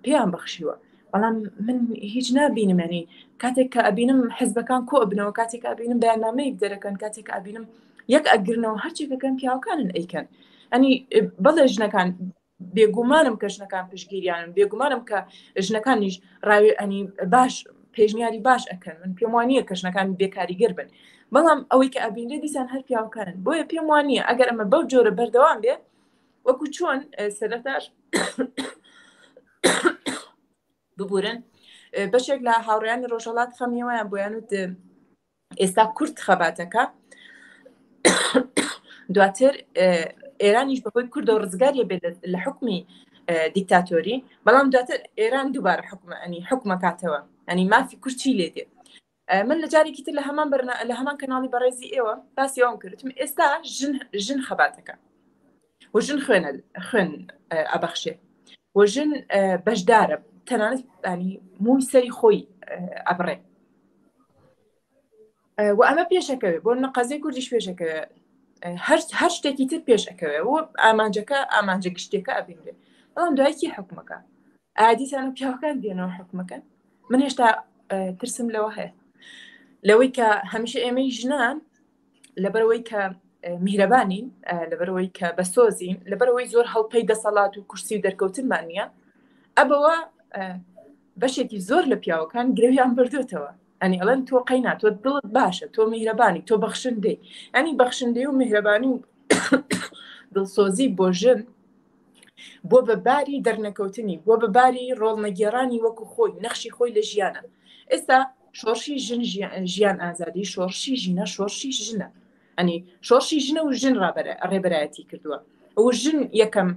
S2: پێیان بەخشیوە بەڵام من هیچ نابینم ینی کاتێک کە ئەبینم حزبەکان کۆ ئەبنەوە کاتێک ئەبینم بەیاننامەیەک دەرەکەن کاتێک ئەبینم یەک ئەگرنەوە هەرچێکەکەن پیاوەکانن ئەیکەن ئەنی بەڵێ ژنەکان بێگومانم کە ژنەکان پشگیریانن بێگومانم کە ژنەکانیش ڕاوێ ئەنی باش پێشنیاری باش ئەکەن من پێم وانە کە ژنەکان بێکاریگەر بن بەڵام ئەوەی کە ئەبینرێ دیسان هەر پیاوەکانن بۆیە پێم وانە ئەگەر ئەمە بەو جۆرە بەردەوام بێ وەکو چۆن سەرەتاش ببورن بەشێک لە هاوڕیانی ڕۆژهڵات خەمیەوەیان بۆیان وت ئێستا کورد خەباتەکە دواتر ئێرانیش بەهۆی کوردەوە ڕزگاریە بێت لە حکمی دیکتاتۆری بەڵام دواتر ئێران دووبارە حکومە ئەنی حکومەکاتەوە ئەنی مافی کورچی لێ دێت من لە جارێکی تر لە هەمان بەرنا لە هەمان کەناڵی بەڕێزی ئێوە باسی ئەوم کردم ئێستا ژن ژن خەباتەکە و ژن خوێنە خوێن ئەبەخشێ و ژن بەشدارە تەنانەت ینی مووی سەری خۆی ئەبڕێ و ئەمە پێشەکەوێ بۆ نەقەزەی کوردیش پێشەکەوێ هەر هەر شتێکی تر پێش ئەکەوێ و ئامانجەکە ئامانجە گشتێکە ئەبینرێ بەڵام دوایکی حکومەکە ئادیسان و پیاوەکان دێنەوە حکومەکەن من هێشتا ترسم لەوە هەیە لەوەی کە هەمیشە ئێمەی ژنان لەبەرەوەی کە میهرەبانین لەبەرەوەی کە بەسۆزین لەبەرەوەی زۆر هەڵپەی دەسەڵات و کورسی و دەرکەوتنمان نییە ئەبەوە بەشێکی زۆر لە پیاوەکان گرەویان بردوێتەوە ئەنی ئەڵێن تۆ قەینا تۆ دڵت باشە تۆ میهرەبانی تۆ بەخشندەی ئەنی بەخشندەی و میهرەبانی و دڵسۆزی بۆ ژن بۆ بە باری دەرنەکەوتنی بۆ بە باری ڕۆڵنەگێڕانی وەکو خۆی نەخشی خۆی لە ژیانە ئێستا شۆڕشی ژن ژیان ئازادی شۆڕشی ژینە شۆڕشی ژنە ئەنی شۆڕشی ژنە و ژن ڕابەرە ڕێبەرایەتی کردووە ئەو ژن یەکەم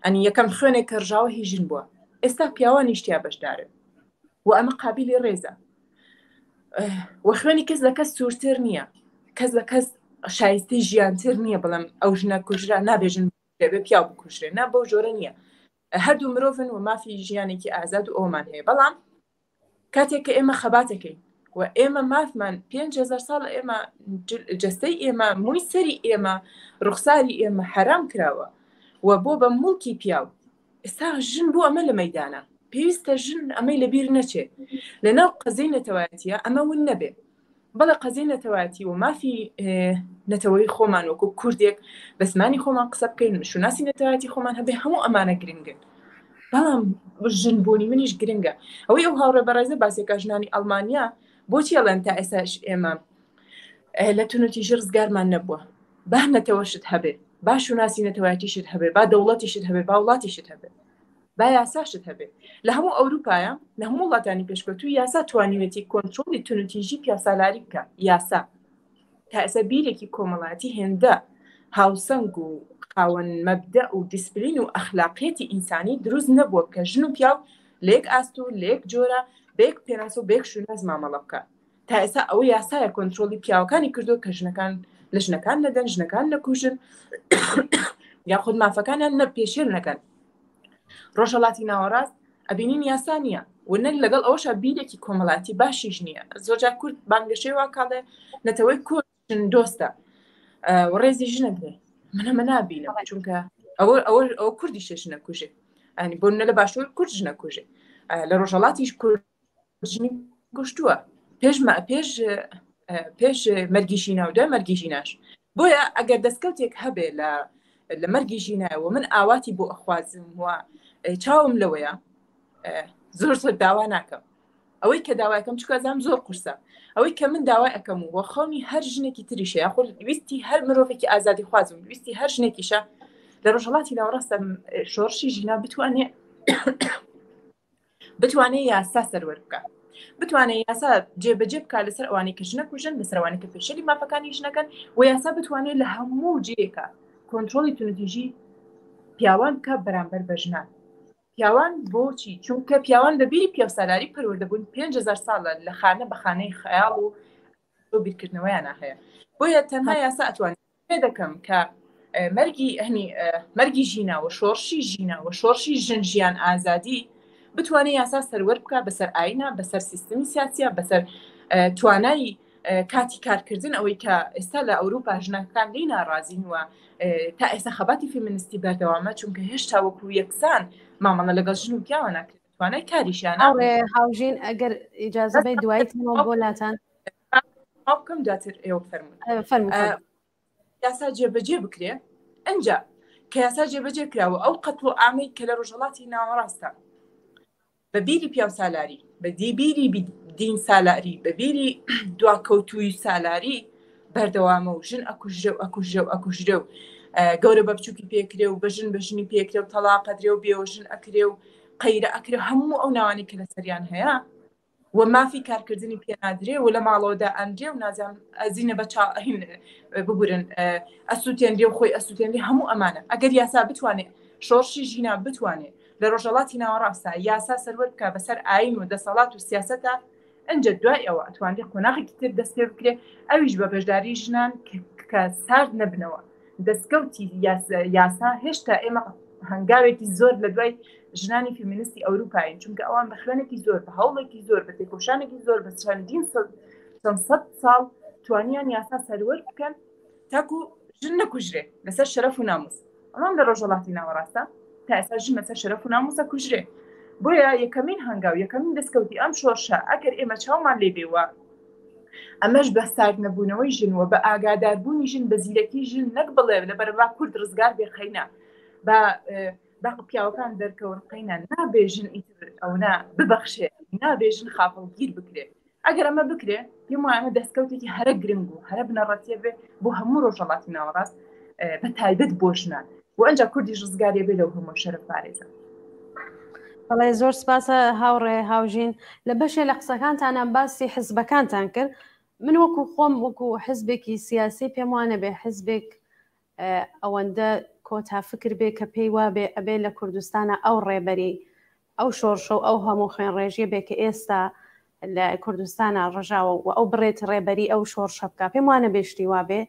S2: ئەنی یەکەم خوێنێک کە ڕژاوە هی ژن بووە ئێستا پیاوانیش تیا بەشدارن و ئەمە قابلی ڕێزە و خوێنی کەس لە کەس سوورتر نییە کەس لە کەس شایستەی ژیانتر نییە بڵم ئەو ژنە کوژرا نابێژن دەبێ پیاو بکوژرێ نا بەو جۆرە نییە هەردوو مرۆڤن و مافی ژیانێکی ئازاد و ئەومان هەیە بەڵام کاتێک کە ئێمە خەباتەکەین و ئێمە مافمان 5هزار ساڵ ئێمە جستەی ئێمە مووی سەری ئێمە ڕوخساری ئێمە حرام کراوە و بۆ بە مڵکی پیاو ئێستا ژن بۆ ئەمە لە مەدانە پێویستە ژن ئەمەی لەبیر نەچێت لە ناو قەزەی نەتەوایەتە ئەمە ون نەبێ بەڵێ قەزیەی نەتەوایەتی و مافی نەتەوەی خۆمان وەکو کوردێک بە زمانی خۆمان قسە بکەین شوناسی نەتەوایەتی خۆمان هەبێ هەموو ئەمانە گرنگن بەڵام ژن بوونی منیش گرنگە ئەوەی ئەو هاوڕێ بەڕێزە باسێکە ژنانی ئەڵمانیا بۆچی ئەڵێن تا ئێستاش ئێمە لە تونوتیژی ڕزگارمان نەبووە با نەتەوەشت هەبێ با شوناسی نەتەوایەتیشت هەبێ با دەوڵەتیشت هەبێ با وڵاتیشت هەبێ با یاساشت هەبێ لە هەموو ئەوروپایە لە هەموو وڵاتانی پێشکەوتوو یاسا توانیوێتی کۆنترۆڵی تونوتیژی پیاوسالاری بکە یاسا تا ئێستا بیرێکی کۆمەڵایەتی هێندە هاوسەنگ و خاوەن مەبدە و دیسپلین و ئەخلاقیەتی ئینسانی دروست نەبووە کە ژن و پیاو لە یەک ئاست و لە یەک جۆرە بە یەک پێناسە و بە یەک شوناس مامەڵە بکە تا ئێستا ئەوە یاسایە کۆنترۆڵی پیاوەکانی کردووە کە ژنەکان لە ژنەکان نەدەن ژنەکان نەکوژن یاخود مافەکانیان نە پێشێل نەکەن ڕۆژهڵاتی ناوەڕاست ئەبینین یاسا نییە و نەک لەگەڵ ئەوشە بیرێکی کۆمەڵاتی باشیش نییە زۆرجار کورد بانگەشەی واکاڵێ نەتەوەی کورد ژن دۆستە و ڕێزی ژنە بێ من ئەمە نابینم چونکە ئەوە ئەوە ئەو کوردیشە ژنە کوژێ ئەنی بۆ نە لە باشوور کورد ژنە کوژێ لە ڕۆژهڵاتیش کورد ژنی کوشتووە پێش پێش پێش مەرگی ژینا و دوای مەرگی ژیناش بۆیە ئەگەر دەستکەوتێک هەبێ لە لە مەرگی ژینایەوە من ئاواتی بۆ ئەخوازم و چاوم لەوەیە زۆر زۆر داوا ناکەم ئەوەی کە داواکەم چکە زام زۆر قورسە ئەوەی کە من داوای ئەەکەم و خەونی هەر ژنێکی تریشە یاخود ویستی هەر مرۆڤێکی ئازادی خوازم ویستی هەر ژنێکیشە لە ڕۆژهڵاتی ناوەڕاستە شۆڕشی ژینا بتوانێ بتوانێت یاسا سەروەر بکە بتوانێت یاسا جێبەجێ بکە لەسەر ئەوانەی کە ژنە کوژن لەسەر ئەوانەی کە پێشێلی مافەکانی ژنەکەن و یاسا بتوانێت لە هەموو جێیەکە کۆنترۆڵی توندوتیژی پیاوان بکە بەرامبەر بە ژنان پیاوان بۆچی چونکە پیاوان بە بیری پیاوسالاری پەروەردە بوون 5000 ساڵە لە خانە بە خانەی خەیاڵ و بیرکردنەوەیانە هەیە بۆیە تەنها یاسا ئەتوانێت پێ دەکەم کە مەرگی هەنی مەرگی ژینا و شۆڕشی ژینا و شۆڕشی ژن ژیان ئازادی بتوانێت یاسا سەروەر بکە بەسەر ئاینە بەسەر سیستمی سیاسیە بەسەر توانای کاتی کارکردن ئەوەی کە ئێستا لە ئەوروپا ژنەکان لی ناڕازین و تا ئێستا خەباتی فێمینستی بەردەوامە چونکە هێشتا وەکو یەکسان مامەڵە لەگەڵ ژن و پیاوە ناکرێت توانای کاریشیان
S1: هاوڕێ هاوژین ئەگەر ئیجازە بەی دوایی تەمەوە بۆ لاتان
S2: بکەم دواتر ئێوە فەرموون
S1: فەرموو
S2: یاسا جێبەجێ بکرێ ئەجا کە یاسا جێبەجێ کراوە ئەو قەتڵ و عامەی کە لە ڕۆژهەڵاتی ناوەڕاستە بە بیری پیاوسالاری، بە بیری دین سالاری، بە بیری دواکەوتووی سالاری بەردەوامە و ژن ئەکوژرێ و ئەکوژرێ و ئەکوژرێ و گەورە بە بچووکی پێکرێ و بە ژن بە ژنی پێکرێ و تەڵاق ئەدرێ و بێوەژن ئەکرێ و قەیرە ئەکرێ هەموو ئەو ناوانی کە لەسەریان هەیە و مافی کارکردنی پێ نادرێ و لە ماڵەوە دائەنرێ و نازانم ئەزینە بە چا هین ببورن ئەسووتێنرێ و خۆی ئەسووتێنرێ هەموو ئەمانە ئەگەر یاسا بتوانێ شۆڕشی ژینا بتوانێ لە ڕۆژهەڵاتی ناوەڕاستە یاسا سەروەر بکە بەسەر ئاین و دەسەڵات و سیاسەتە ئەنجە دوای ئەوە ئەتوانرێ قۆناغێکی تر دەست پێ بکرێ ئەویش بە بەشداری ژنان کە سارد نەبنەوە دەستکەوتی یاسا هێشتا ئێمە هەنگاوێکی زۆر لە دوای ژنانی فیمینستی ئەوروپاین چونکە ئەوان بە خوێنێکی زۆر بە هەوڵێکی زۆر بە تێکۆشانێکی زۆر بە چەندین چەند سەد ساڵ توانیان یاسا سەروەر بکەن تاکو ژن نەکوژرێ لەسەر شەرەف و ناموس بەڵام لە ڕۆژهەڵاتی ناوەڕاستە تا ئێستا ژن لەسەر شەرەف و ناموسە کوژرێ بۆیە یەکەمین هەنگاو یەکەمین دەستکەوتی ئەم شۆرشە ئەگەر ئێمە چاومان لێ بێ وە ئەمەش بە سارد نەبوونەوەی ژن و بە ئاگاداربوونی ژن بە زیرەکی ژن نەک بڵێ لەبەر با کورد ڕزگار بێ قەینا با با پیاوەکان دەرکەون قەینا نابێ ژن ئیتر ئەونا ببەخشێ نابێ ژن خافڵگیر بکرێ ئەگەر ئەمە بکرێ پێم وایە ئەمە دەستکەوتێکی هەرە گرنگ و هەرە بنەڕەتیە بێ بۆ هەموو ڕۆژهەڵاتی ناوەڕاست بە تایبەت بۆ ژنان و ئەنجا کوردیش ڕزگاریە بێ لەو هەموو شەرەف پارێزە.
S1: بەڵێ زۆر سپاسە هاوڕێ هاوژین لە بەشێ لە قسەکانتانە باسی حزبەکانتان کرد من وەکو خۆم وەکو حزبێکی سیاسی پێم وانە بێ حزبێک ئەوەندە کۆتا فکر بێ کە پێی وابێ ئەبێ لە کوردستانە ئەو ڕێبەری ئەو شۆڕشە و ئەو هەموو خوێنڕێژیە بێ کە ئێستا لە کوردستانە ڕژاوە و ئەو بڕێت ڕێبەری ئەو شۆڕشە بکە پێم وانە بێ شتی وابێ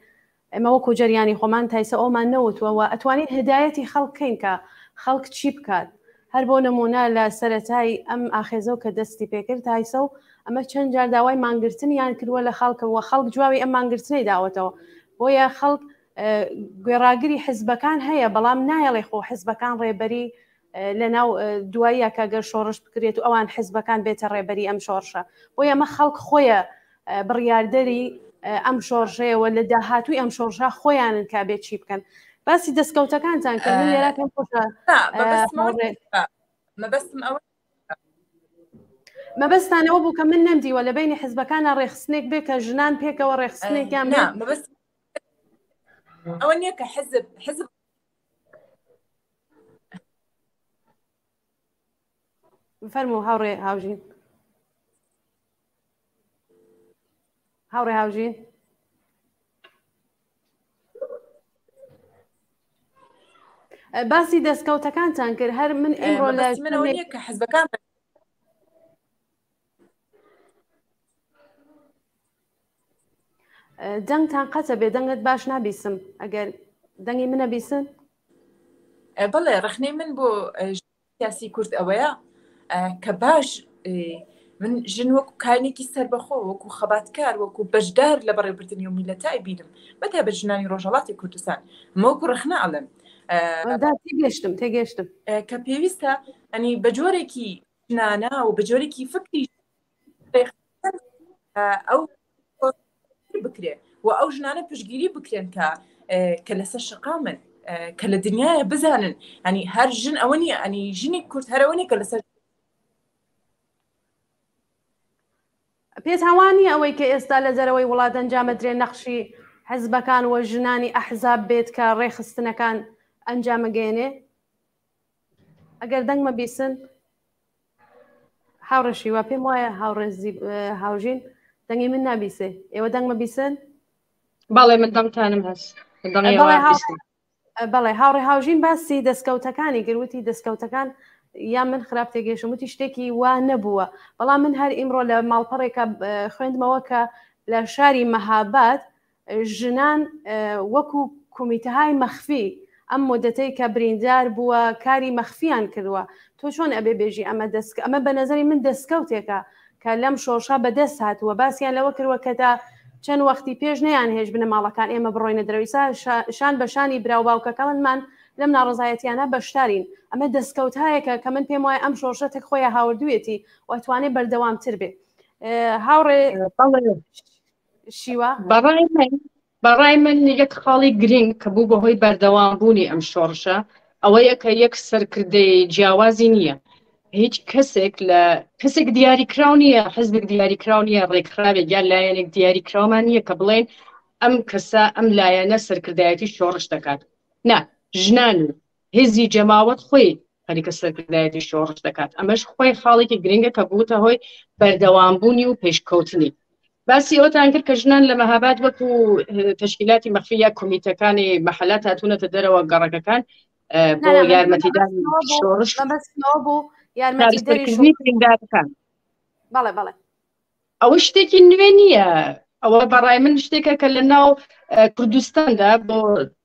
S1: ئێمە وەکو جەریانی خۆمان تایسە ئەومان نەوتووە و ئەتوانین هدایەتی خەڵک کەین کە خەڵک چی بکات هەر بۆ نمونە لە سەرەتای ئەم ئاخێزەو کە دەستی پێکرد تایسە و ئەمە چەند جار داوای مانگرتنیان کردووە لە خەڵکەوە خەڵک جوابی ئەم مانگرتنەی داوەتەوە بۆیە خەڵک گوێڕاگری حزبەکان هەیە بەڵام نایەڵێ خۆ حزبەکان ڕێبەری لە ناو دواییە کە گەر شۆڕش بکرێت و ئەوان حزبەکان بێتە ڕێبەری ئەم شۆڕشە بۆیە ئەمە خەڵک خۆیە بڕیاردەری ئەم شۆڕشەیەوە لە داهاتووی ئەم شۆڕشە خۆیانن کە بێت چی بکەن باسی دەستکەوتەکانتان کە من لێرە پێم خۆشە
S2: مەبەستم ئەوە
S1: مەبەستانەوە بوو کە من نەمدیوە لە بینی حزبەکانە ڕێخستنێک بێ کە ژنان پێکەوە ڕێخستنێکیان
S2: مەبەست ئەوە نییە کە حزب حزب
S1: فەرموو هاوڕێ هاوژین هاوڕێ هاوژین باسی دەستکەوتەکانتان کرد هەر من ئیمڕۆ لە
S2: منەوە نییە کە حزبەکان
S1: دەنگتان قەتە بێ دەنگت باش نابیسم ئەگەر دەنگی منە بیسن
S2: بەڵێ ڕخنەی من بۆ سیاسی کورد ئەوەیە کە باش من ژن وەکو کارێکی سربەخۆ وەکو خەباتکار وەکو بەشدار لە بەڕێوبردنی و میلەتای بینم بەتا بە ژنانی ڕۆژهڵاتی کوردستان مەوەکو ڕخنە ئەڵێم
S1: تێگەشتم تێگەشتم
S2: کە پێویستە ئەنی بە جۆرێکی ژنانە و بە جۆرێکی فکری ئەو بکرێ و ئەو ژنانە پشگیری بکرێن کە کە لەسەر شقامن کە لە دنیاە بزانن ئەنی هەر ژن ئەوە نییە ئەنی ژنی کورد هەرەوە نیە کە لەسەر
S1: پێتان وا نییە ئەوەی کە ئێستا لە دەرەوەی وڵات ئەنجامەدرێ نەخشی حزبەکان و ژنانی ئەحزاب بێت کە ڕێخستنەکان ئەنجامەگەێنێ ئەگەر دەنگمە بیسن هاوڕێ شیوا پێم وایە هاوڕێ هاوژین دەنگی من نابیسێ ئێوە دەنگمە بیسن
S3: بەڵێ من دەنگتانم هەست
S1: بەڵێ هاوڕێ هاوژین باسی دەستکەوتەکانی گروتی دەستکەوتەکان یا من خراپ تێگەیشتم وتی شتێکی وا نەبووە بەڵام من هەر ئیمڕۆ لە ماڵپەڕێکە خوێندمەوە کە لە شاری مەهاباد ژنان وەکو کومیتەهای مەخفی. ئەم مدەتەی کە بریندار بووە کاری مەخفیان کردووە تۆ چۆن ئەبێ بێژی ئەمە دەست ئەمە بە نظری من دەستکەوتێکە کە لەم شۆڕشە بەدەست هاتووە باسیان لەوە کردووە کە تا چەند وەختی پێش نەیان هێش بنەماڵەکان ئێمە بڕۆینە دەرەوەیسا شان بە شانی برا و باوکەکانمان لەم ناڕەزایەتیانە بەشدارین ئەمە دەستکەوتایەکە کە من پێم وایە ئەم شۆڕشە تەک خۆیان هاوردوێتی و ئەتوانێ بەردەوامتر بێ هاوڕێ شیوە
S3: بەڕای من بەڕای من یەک خاڵی گرنگ کە بوو بەهۆی بەردەوام بوونی ئەم شۆڕشە ئەوەیە کە یەک سەرکردەی جیاوازی نییە هیچ کەسێک لە کەسێک دیاریکراو نییە حزبێک دیاریکراو نییە ڕێکخراوێک یان لایەنێک دیاریکراومان نییە کە بڵێن ئەم کەسە ئەم لایەنە سەرکردایەتی شۆڕش دەکات نا ژنان و هێزی جەماوەر خۆی خەریکە سەرکردایەتی شۆڕش دەکات ئەمەش خۆی خاڵێکی گرنگە کە بووتە هۆی بەردەوامبوونی و پێشکەوتنی باسی ئەوتان کرد کە ژنان لە مەهاباد وەکو تەشکیلاتی مەخفی یا کۆمیتەکانی مەحلات هاتوونەتە دەرەوە گەڕەکەکان بۆ یارمەتیدان شۆڕش
S1: بۆ یارمەتیدەری
S3: بریندارەکان
S1: بەڵێ بەڵێ
S3: ئەوە شتێکی نوێ نییە ئەوە بەڕای من شتێکە کە لە ناو کوردستاندا بۆ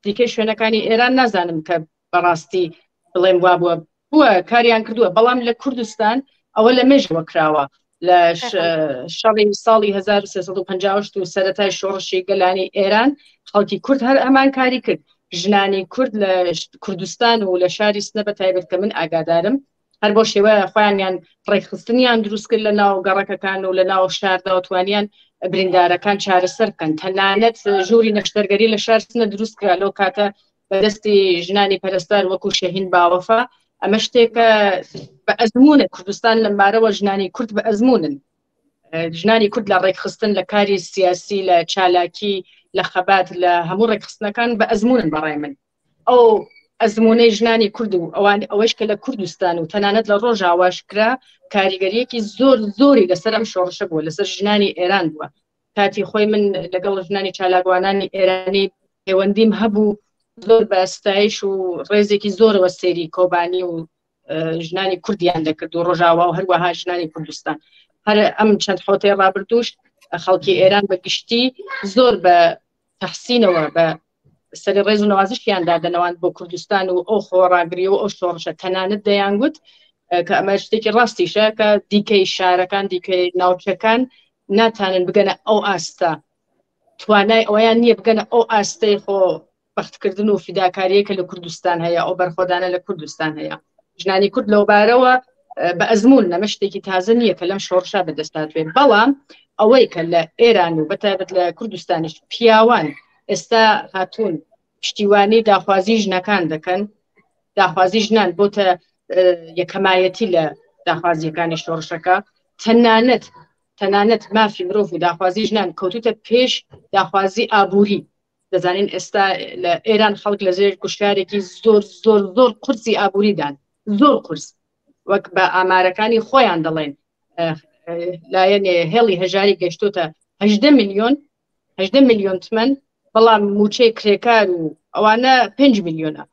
S3: دیکەی شوێنەکانی ئێران نازانم کە بەڕاستی بڵێم وا بووە بووە کاریان کردووە بەڵام لە کوردستان ئەوە لە مێژەوە کراوە لە شەڕی ساڵی 1358 و سەتای شۆڕشی گەلانی ئێران خەڵکی کورد هەر ئەمان کاری کرد ژنانی کورد لە کوردستان و لە شاری سنە بە تایبەت کە من ئاگادارم هەر بۆ شێوە خۆیانیان ڕێکخستنیان دروست کرد لە ناو گەڕەکەکان و لە ناو شاردا و توانیان بریندارەکان چارەسەر بکەن تەنانەت ژووری نەشتەرگەری لە شار سنە دروست کرا لەو کاتە بەدەستی ژنانی پەرستار وەکو شەهین باوەفا ئەمە شتێکە بە ئەزمونە کوردستان لەمبارەوە ژنانی کورد بە ئەزمونن ژنانی کورد لە ڕێکخستن لە کاری سیاسی لە چالاکی لە خەبات لە هەموو ڕێکخستنەکان بە ئەزمونن بەڕای من ئەو ئەزمونەی ژنانی کورد و ئەوان ئەوەش کە لە کوردستان و تەنانەت لە ڕۆژاواش کرا کاریگەریەکی زۆر زۆری لەسەر ئەم شۆڕشە بووە لەسەر ژنانی ئێران بووە کاتی خۆی من لەگەڵ ژنانی چالاکوانانی ئێرانی پەیوەندیم هەبوو زۆر بە ستایش و ڕێزێکی زۆرەوە سێری کۆبانی و ژنانی کوردیان دەکرد و ڕۆژاوا و هەروەها ژنانی کوردستان هەر ئەم چەند حوتەی ڕابردوش خەڵکی ئێران بە گشتی زۆر بە تەحسینەوە بە سەری ڕێز و نوازشیان دادەنەوان بۆ کوردستان و ئەو خۆڕاگری و ئەو شۆڕشە تەنانەت دەیانگوت کە ئەمە شتێکی ڕاستیشە کە دیکەی شارەکان دیکەی ناوچەکان ناتانن بگەنە ئەو ئاستە توانای ئەویان نییە بگەنە ئەو ئاستەی خۆ بەختکردن و فیداکاریە کە لە کوردستان هەیە ئەو بەرخۆدانە لە کوردستان هەیە ژنانی کورد لەوبارەوە بە ئەزمون نەمە شتێکی تازە نییە کە لەم شۆڕشا بەدەستاتوێت بەڵام ئەوەی کە لە ئێران و بەتایبەت لە کوردستانیش پیاوان ئێستا هاتوون پشتیوانی داخوازی ژنەکان دەکەن داخوازی ژنان بۆتە یەکەمایەتی لە داخوازیەکانی شۆڕشەکە تەنانەت تەنانەت مافی مرۆڤ و داخوازی ژنان کەوتوتە پێش داخوازی ئابووری دەزانین ئێستا لە ئێران خەڵک لە زێر گوشارێکی زۆر زۆر زۆر قورسی ئابووریدان زۆر قورس وەک بە ئامارەکانی خۆیان دەڵێن لایەنێ هێڵی هەژاری گەشتۆتە 18 میلیۆن 18 میلیۆن تمەن بەڵام موچەی کرێکار و ئەوانە 5 میلیۆنە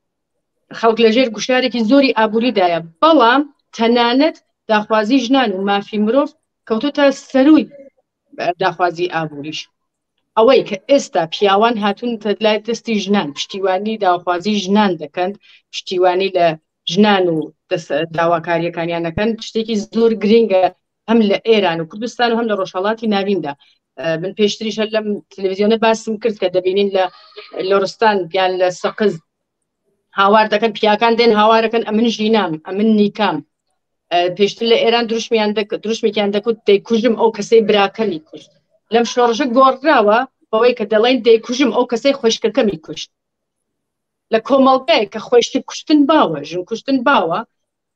S3: خەڵک لەژێر گوشارێکی زۆری ئابووریدایە بەڵام تەنانەت داخوازی ژنان و مافی مرۆڤ کەوتۆتە سەروی داخوازی ئابووریش ئەوەی کە ئێستا پیاوان هاتوون لای دەستی ژنان پشتیوانی داخوازی ژنان دەکەن پشتیوانی لە ژنان و داواکاریەکانیان دەکەن شتێکی زۆر گرنگە هەم لە ئێران و کوردستان و هەم لە ڕۆژهەڵاتی ناویندا من پێشتریش هەر لەم تلویزیۆنە باسم کرد کە دەبینین لە لۆرستان یان لە سەقز هاوار دەکەن پیاکان دێن هاوارەکەن ئەمن ژینام ئەمن نیکام پێشتر لە ئێران دروشمیان دروشمێکیان دەکوت دەیکوژم ئەو کەسەی براکەمی کوشت لەم شۆڕشە گۆڕراوە بەوەی کە دەڵێن دەیکوژم ئەو کەسەی خۆشکەکەمی کوشت لە کۆمەڵگای کە خۆشتر کوشتن باوە ژن کوشتن باوە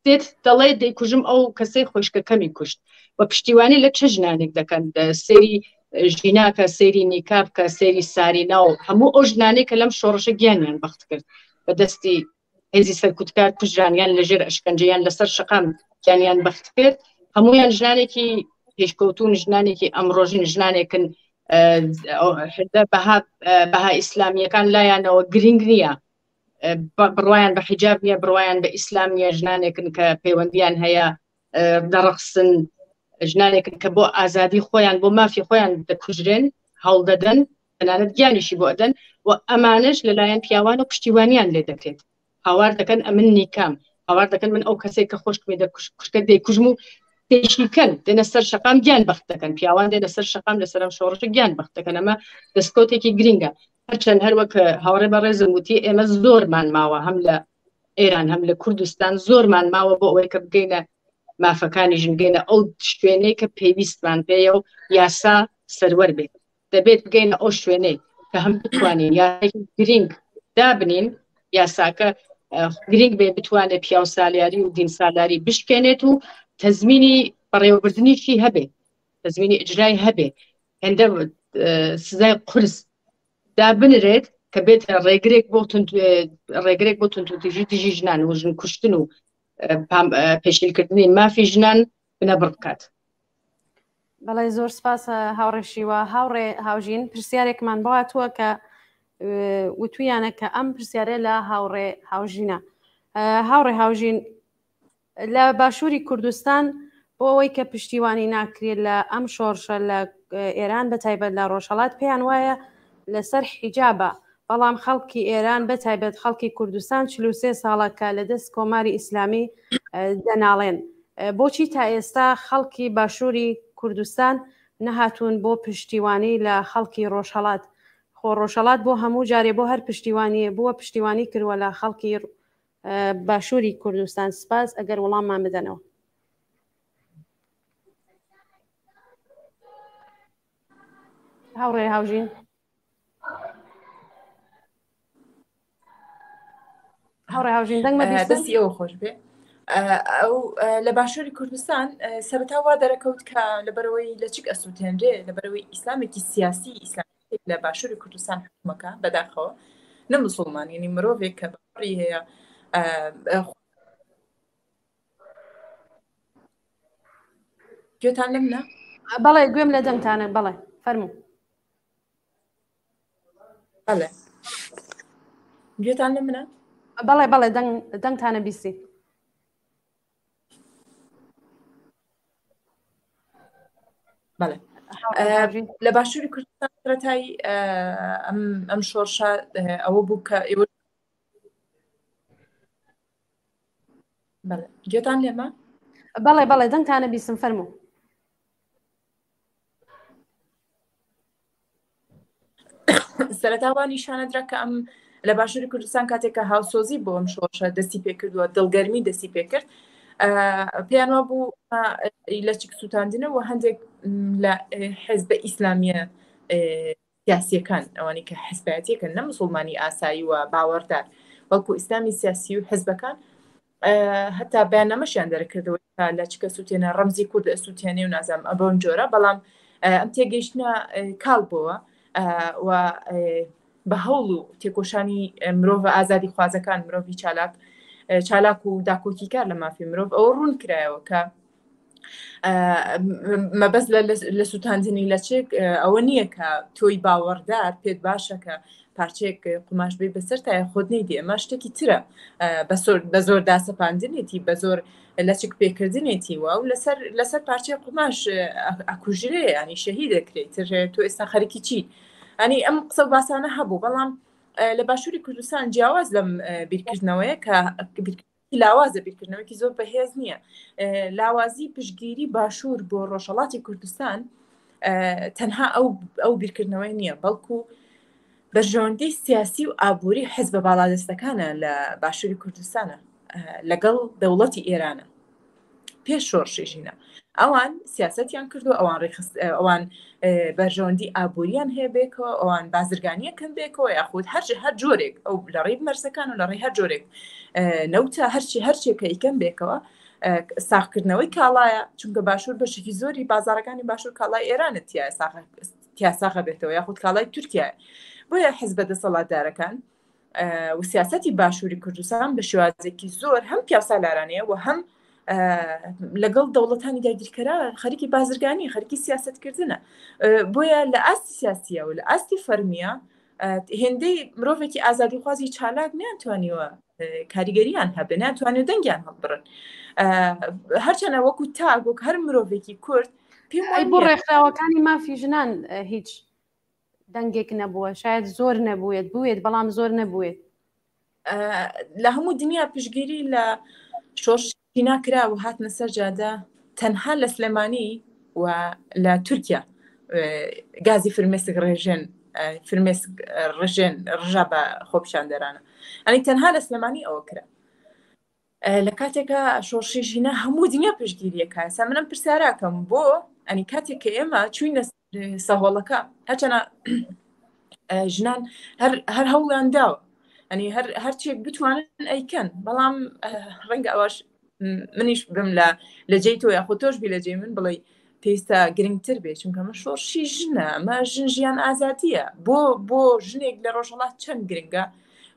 S3: دێت دەڵێ دەیکوژم ئەو کەسەی خۆشکەکەمی کوشت و پشتیوانی لە چ ژنانێک دەکەن سێری ژیناکە سێری نیکا بکە سێری سارینا و هەموو ئەو ژنانێک کە لەم شۆڕشە گیانیان بەخت کرد بە دەستی هێزی سەرکوتکار کوژرانیان لەژێر ئەشکەنجەیان لەسەر شەقام گیانیان بەخت کرد هەمویان ژنانێکی پێشکەوتون ژنانێکی ئەمڕۆژن ژنانێکن بەها بەها ئیسلامیەکان لایەنەوە گرنگ نییە بڕوایان بە حیجاب نییە بڕوایان بە ئیسلام نییە ژنانێکن کە پەیوەندیان هەیە دەڕەخسن ژنانێکن کە بۆ ئازادی خۆیان بۆ مافی خۆیان دەکوژرێن هەوڵدەدەن تەنانەت گیانیشی بۆ ئەدەن. و ئەمانەش لەلایەن پیاوان و پشتیوانیان لێ دەکرێت هاوار دەکەن ئەمن نیکام هاوار دەکەن من ئەو کەسێک کە خۆشکمی دەکوشکە دەیکوژم و دەیشیکەن دێنە سەر شەقام گیان بەخت دەکەن پیاوان دێنە سەر شەقام لەسەر ئەم شۆڕشە گیان بەخت دەکەن ئەمە دەستکەوتێکی گرینگە هەرچەند هەر وەک هاوڕێ بەڕێزم وتی ئێمە زۆرمان ماوە هەم لە ئێران هەم لە کوردستان زۆرمان ماوە بۆ ئەوەی کە بگەینە مافەکانی ژن بگەینە ئەو شوێنەی کە پێویستمان پێیە و یاسا سەروەر بێت دەبێت بگەینە ئەو شوێنەی کە هەم بتوانین یاسایەکی گرینگ دابنین یاساکە گرینگ بێ بتوانێت پیاو سالیاری و دین سالاری بشکێنێت و تەزمینی بەڕێوەبردنیشی هەبێت تەزمینی ئجرای هەبێ هێندە سزای قورس دابنرێت کە بێتە ڕێگرێک بۆ ڕێگرێک بۆ توندوتیژی دژی ژنان و ژن کوشتن و پێشیلکردنی مافی ژنان بنەبڕ بکات.
S1: بەڵێ زۆر سپاس هاوڕێ شیوە هاوڕێ هاوژین پرسیارێکمان بۆ هاتووە کە وتویانە کە ئەم پرسیارە لە هاوڕێ هاوژینە هاوڕێ هاوژین لە باشووری کوردستان بۆ ئەوەی کە پشتیوانی ناکرێت لە ئەم شۆڕشە لە ئێران بە تایبەت لە ڕۆژهەڵات پێیان وایە لەسەر حیجابە بەڵام خەڵکی ئێران بە تایبەت خەڵکی کوردستان 43 ساڵە کە لە دەست کۆماری ئیسلامی دەناڵێن بۆچی تا ئێستا خەڵکی باشووری کوردستان نەهاتوون بۆ پشتیوانی لە خەڵکی ڕۆژهەڵات خۆ ڕۆژهەڵات بۆ هەموو جارێ بۆ هەر پشتیوانیە بووە پشتیوانی کردووە لە خەڵکی باشووری کوردستان سپاس ئەگەر وەڵاممان بدەنەوە. هاوڕێ هاوژین هاوڕێ هاوژین دەنگ
S2: دەستی ئەوە خۆش بێ ئەو لە باشووری کوردستان سەرەتا وا دەرەکەوت کە لەبەرەوەی لە چک ئەسووتێنرێ لەبەرەوەی ئیسلامێکی سیاسی ئیسلام لە باشووری کوردستان حکومەکە بەداخەوە نە مسلمان یعنی مرۆڤێک کە باوەڕی هەیە گوێتان لەم نە
S1: بەڵێ گوێم لە دەنگتانە بەڵێ فەرموو
S2: بەڵێ گوێتان لە منە
S1: بەڵێ بەڵێ دەنگ دەنگتانە بیسی
S2: بەڵێ لە باشووری کوردستان سەرەتای ئەم شۆڕشە ئەوە بوو کە ئێوە گوێتان لێمە
S1: بەڵێ بەڵێ دەنگتانە بیسم فەرموو
S2: سەرەتا وا نیشانەدرا کە ئەم لە باشووری کوردستان کاتێک کە هاوسۆزی بۆ ئەم شۆڕشە دەستی پێکردووە دڵگەرمی دەستی پێکرد پێیان وا بوو لە چک سووتاندنەوە هەندێک لە حزبە ئیسلامیە سیاسیەکان ئەوانەی کە حزبایەتیەکەن نە مسلمانی ئاسایی و باوەڕدار بەڵکو ئیسلامی سیاسی و حزبەکان هەتا بەیاننامەشیان دەرکردەوە لە چکە سووتێنە ڕەمزی کورد سووتێنێ و نازانم ئەبەون جۆرە بەڵام ئەم تێگەیشتە کاڵ بووە و بە هەوڵ و تێکۆشانی مرۆڤ ئازادی خوازەکان مرۆڤی چالاک چالاک و داکۆکیکار لە مافی مرۆڤ ئەوە ڕوون کرایەوە کە مەبەست لە سووتاندنی لەچک ئەوە نییە کە تۆی باوەڕدار پێت باشە کە پارچەیەک قوماش بێ بەسەر تایە خۆت نیدی ئەمە شتێکی ترە بە زۆر داسەپاندنێتی بە زۆر لەچک پێکردنێتی وە و لەسەر لەسەر پارچەی قوماش ئەکوژرێ ینی شەهی دەکرێت تر تۆ ئێستا خەرکی چی ئەنی ئەم قسە باسانە هەبوو بەڵام لە باشووری کوردستان جیاواز لەم بیرکردنەوەیە کە لاوازە بیرکردنەوەکی زۆر بەهێز نییە لاوازی پشتگیری باشوور بۆ ڕۆژهڵاتی کوردستان تەنها ئەو ئەو بیرکردنەوەی نییە بەڵکو بەرژەوەندی سیاسی و ئابووری حزبە باڵادەستەکانە لە باشووری کوردستانە لەگەڵ دەوڵەتی ئێرانە پێش شۆڕشی ژینا ئەوان سیاستیان کردو ئەوان ڕێخست ئەوان بەرژەوەندی ئابووریان هەیە بێکەوە ئەوان بازرگانیەکەن بێکەوە یاخود هەر هەر جۆرێک ئەو لە ڕێی مەرزەکان و لە ڕێی هەر جۆرێک نەوتە هەرچی هەرچێکە ئیکەم بێکەوە ساخکردنەوەی کاڵایە چونکە باشوور بەشێکی زۆری بازارەکانی باشوور کاڵای ئێرانە تیا تیاساغە بێتەوە یاخود کاڵای تورکیا بۆیە حزبە دەسەڵاتدارەکان و سیاسەتی باشووری کوردستان بە شێوازێکی زۆر هەم پیاوسالارانەیە و هەم لەگەڵ دەوڵەتانی داگیرکەرا خەریکی بازرگانی خەریکی سیاستکردنە بۆیە لە ئاستی سیاسیە و لە ئاستی فەرمیە هێندەی مرۆڤێکی ئازادیخوازی چالاک نیانتوانیوە کاریگەریان هەبێ ناتوانێت دەنگیان هەڵبڕن هەرچەنە وەکو تاک وەک هەر مرۆڤێکی کورد
S1: پێم بۆ ڕێکخراوەکانی مافی ژنان هیچ. دەنگێک نەبووە شاید زۆر نەبووێت بوێت بەڵام زۆر نەبووێت
S2: لە هەموو دنیا پشگیری لە شۆڕشی ناکرا و هاتنە سەر جادە تەنها لە سلێمانی و لە تورکیا گازی فرمێسک ڕێژێن فرمێسک ڕژێن ڕژا بە خۆپیشاندەرانە ئەنی تەنها لە سلێمانی ئەوە کرا لە کاتێکا شۆڕشی ژینا هەموو دنیا پشتگیریەکە ئێستا منم پرسیاراکەم بۆ ئەنی کاتێک کە ئێمە چوینە سەهۆڵەکە هەچەنە ژنان هەر هەوڵیان داوە ئەنی هەر هەرچێک بتوانن ئەیکەن بەڵام ڕەنگە ئەوەش منیش بم لە لە جێی تۆ یاخۆ تۆش بی لە جێی من بڵێ پێویستە گرنگتر بێ چونکە ئەمە شۆڕشی ژنە ئەمە ژن ژیان ئازادیە بۆ بۆ ژنێک لە ڕۆژهەڵات چەند گرنگە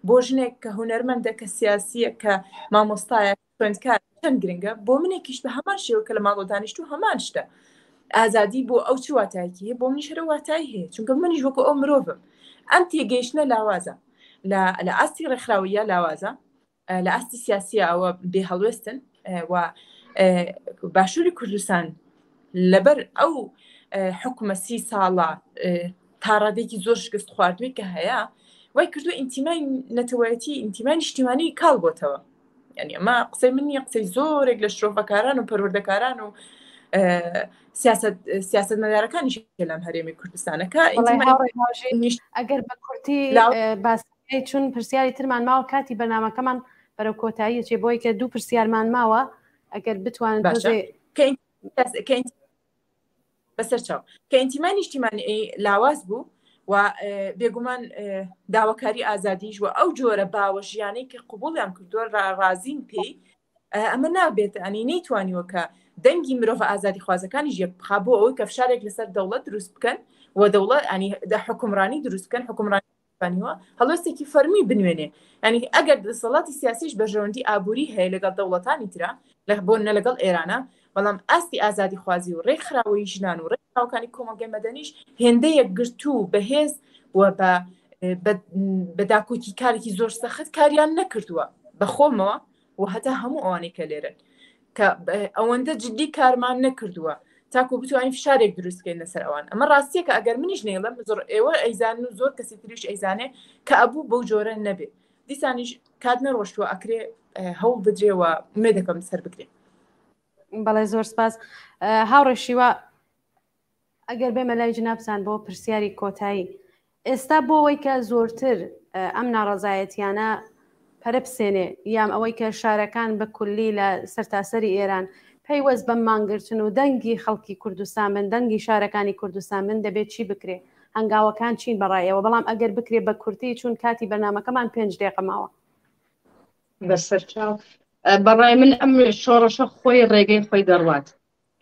S2: بۆ ژنێک کە هونەرمەندە کە سیاسیە کە مامۆستایە خوێندکار چەند گرنگە بۆ منێکیش بە هەمان شێوە کە لە ماڵەوە دانیشتو هەمان شتە ئازادی بۆ ئەو چ واتایەکی هەیە بۆ منیش هەرە واتای هەیە چونکە منیش وەکو ئەو مرۆڤم ئەم تێگەیشتنە لاوازە لە لە ئاستی ڕێکخراوەیە لاوازە لە ئاستی سیاسیە ئەوە بێ هەڵوێستن و باشووری کوردستان لەبەر ئەو حکومە سی ساڵە تاڕادێکی زۆر شکست خواردووی کە هەیە وای کردو ئینتیمای نەتەوەیەتی ئینتیمای نیشتیمانی کاڵ بۆتەوە یعنی ئەمە قسەی من نییە قسەی زۆرێک لە شرۆڤەکاران و پەروەردەکاران و سیاست سیاستمەدارەکانیش لەم هەرێمی کوردستانەکە
S1: ئەگەر بە کورتی باس چون پرسیاری ترمان ماوە کاتی بەرنمەکەمان بەرەو کۆتایی چێ بۆی کە دوو پرسیارمان ماوە ئەگەر بتوانن
S2: بەسەر چاو کە ئینتیمای نیشتیمانی لاواز بوو و بێگومان داواکاری ئازادیش و ئەو جۆرە باوە ژیانەی کە قوبولیان کردووە ڕازین پێی ئەمە نابێت ئەنی نەیتوانیوە کە دەنگی مرۆڤە ئازادیخوازەکانیش یەک بخا بۆ ئەوەی کە فشارێک لەسەر دەوڵەت دروست بکەن و دەوڵەت ئەنی دە حکومڕانی دروست بکەن حکومڕانی توانیوە هەڵوێستێکی فەرمی بنوێنێ یعنی ئەگەر دەسەڵاتی سیاسیش بەرژەوەندی ئابووری هەیە لەگەڵ دەوڵەتانی ترا لە بۆ نە لەگەڵ ئێرانە بەڵام ئاستی ئازادیخوازی و ڕێکخراوەی ژنان و ڕێکخراوەکانی کۆمەڵگەی مەدەنیش هێندە یەکگرتوو و بەهێز و بە بە داکۆکی کارێکی زۆر سەخت کاریان نەکردووە بە خۆمەوە و هەتا هەموو ئەوانەی کە لێرن کە ئەوەندە جدی کارمان نەکردووە تاکو بتوانین فشارێک دروست بکەین لەسەر ئەوان ئەمە ڕاستیەکە ئەگەر منیش نەیڵم زۆر ئێوە ئەیزان و زۆر کەسی تریش ئەیزانێ کە ئەبوو بەو جۆرە نەبێ دیسانیش کات نەڕۆشتووە ئەکرێ هەوڵ بدرێ و ئومێد دەکەم سەر بگرێ.
S1: بەڵێ زۆر سپاس هاوڕێ شیوا ئەگەر بێمە لای جنابتان بۆ پرسیاری کۆتایی ئێستا بۆ ئەوەی کە زۆرتر ئەم ناڕەزایەتیانە پەرە بسێنێ یام ئەوەی کە شارەکان بە کولی لە سەرتاسەری ئێران پەیوەست بەم مانگرتن و دەنگی خەڵکی کوردستان بن دەنگی شارەکانی کوردستان بن دەبێت چی بکرێ هەنگاوەکان چین بەڕای ئێوە بەڵام ئەگەر بکرێ بە کورتی چون کاتی بەرنامەکەمان پێنج دقیقە ماوە.
S3: بەسەرچاو بەڕای من ئەم شۆڕشە خۆی ڕێگەی خۆی دەڕوات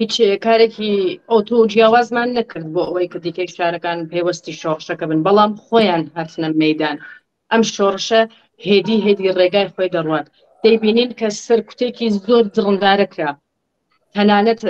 S3: هیچ کارێکی ئەوتۆ و جیاوازمان نەکرد بۆ ئەوەی کە دیکەی شارەکان پەیوەستی شۆڕشەکە بن بەڵام خۆیان هاتنە مەدان ئەم شۆڕشە هێدی هێدی ڕێگای خۆی دەڕوات دەیبینین کە سەرکوتێکی زۆر دڕندارە کرا تەنانەت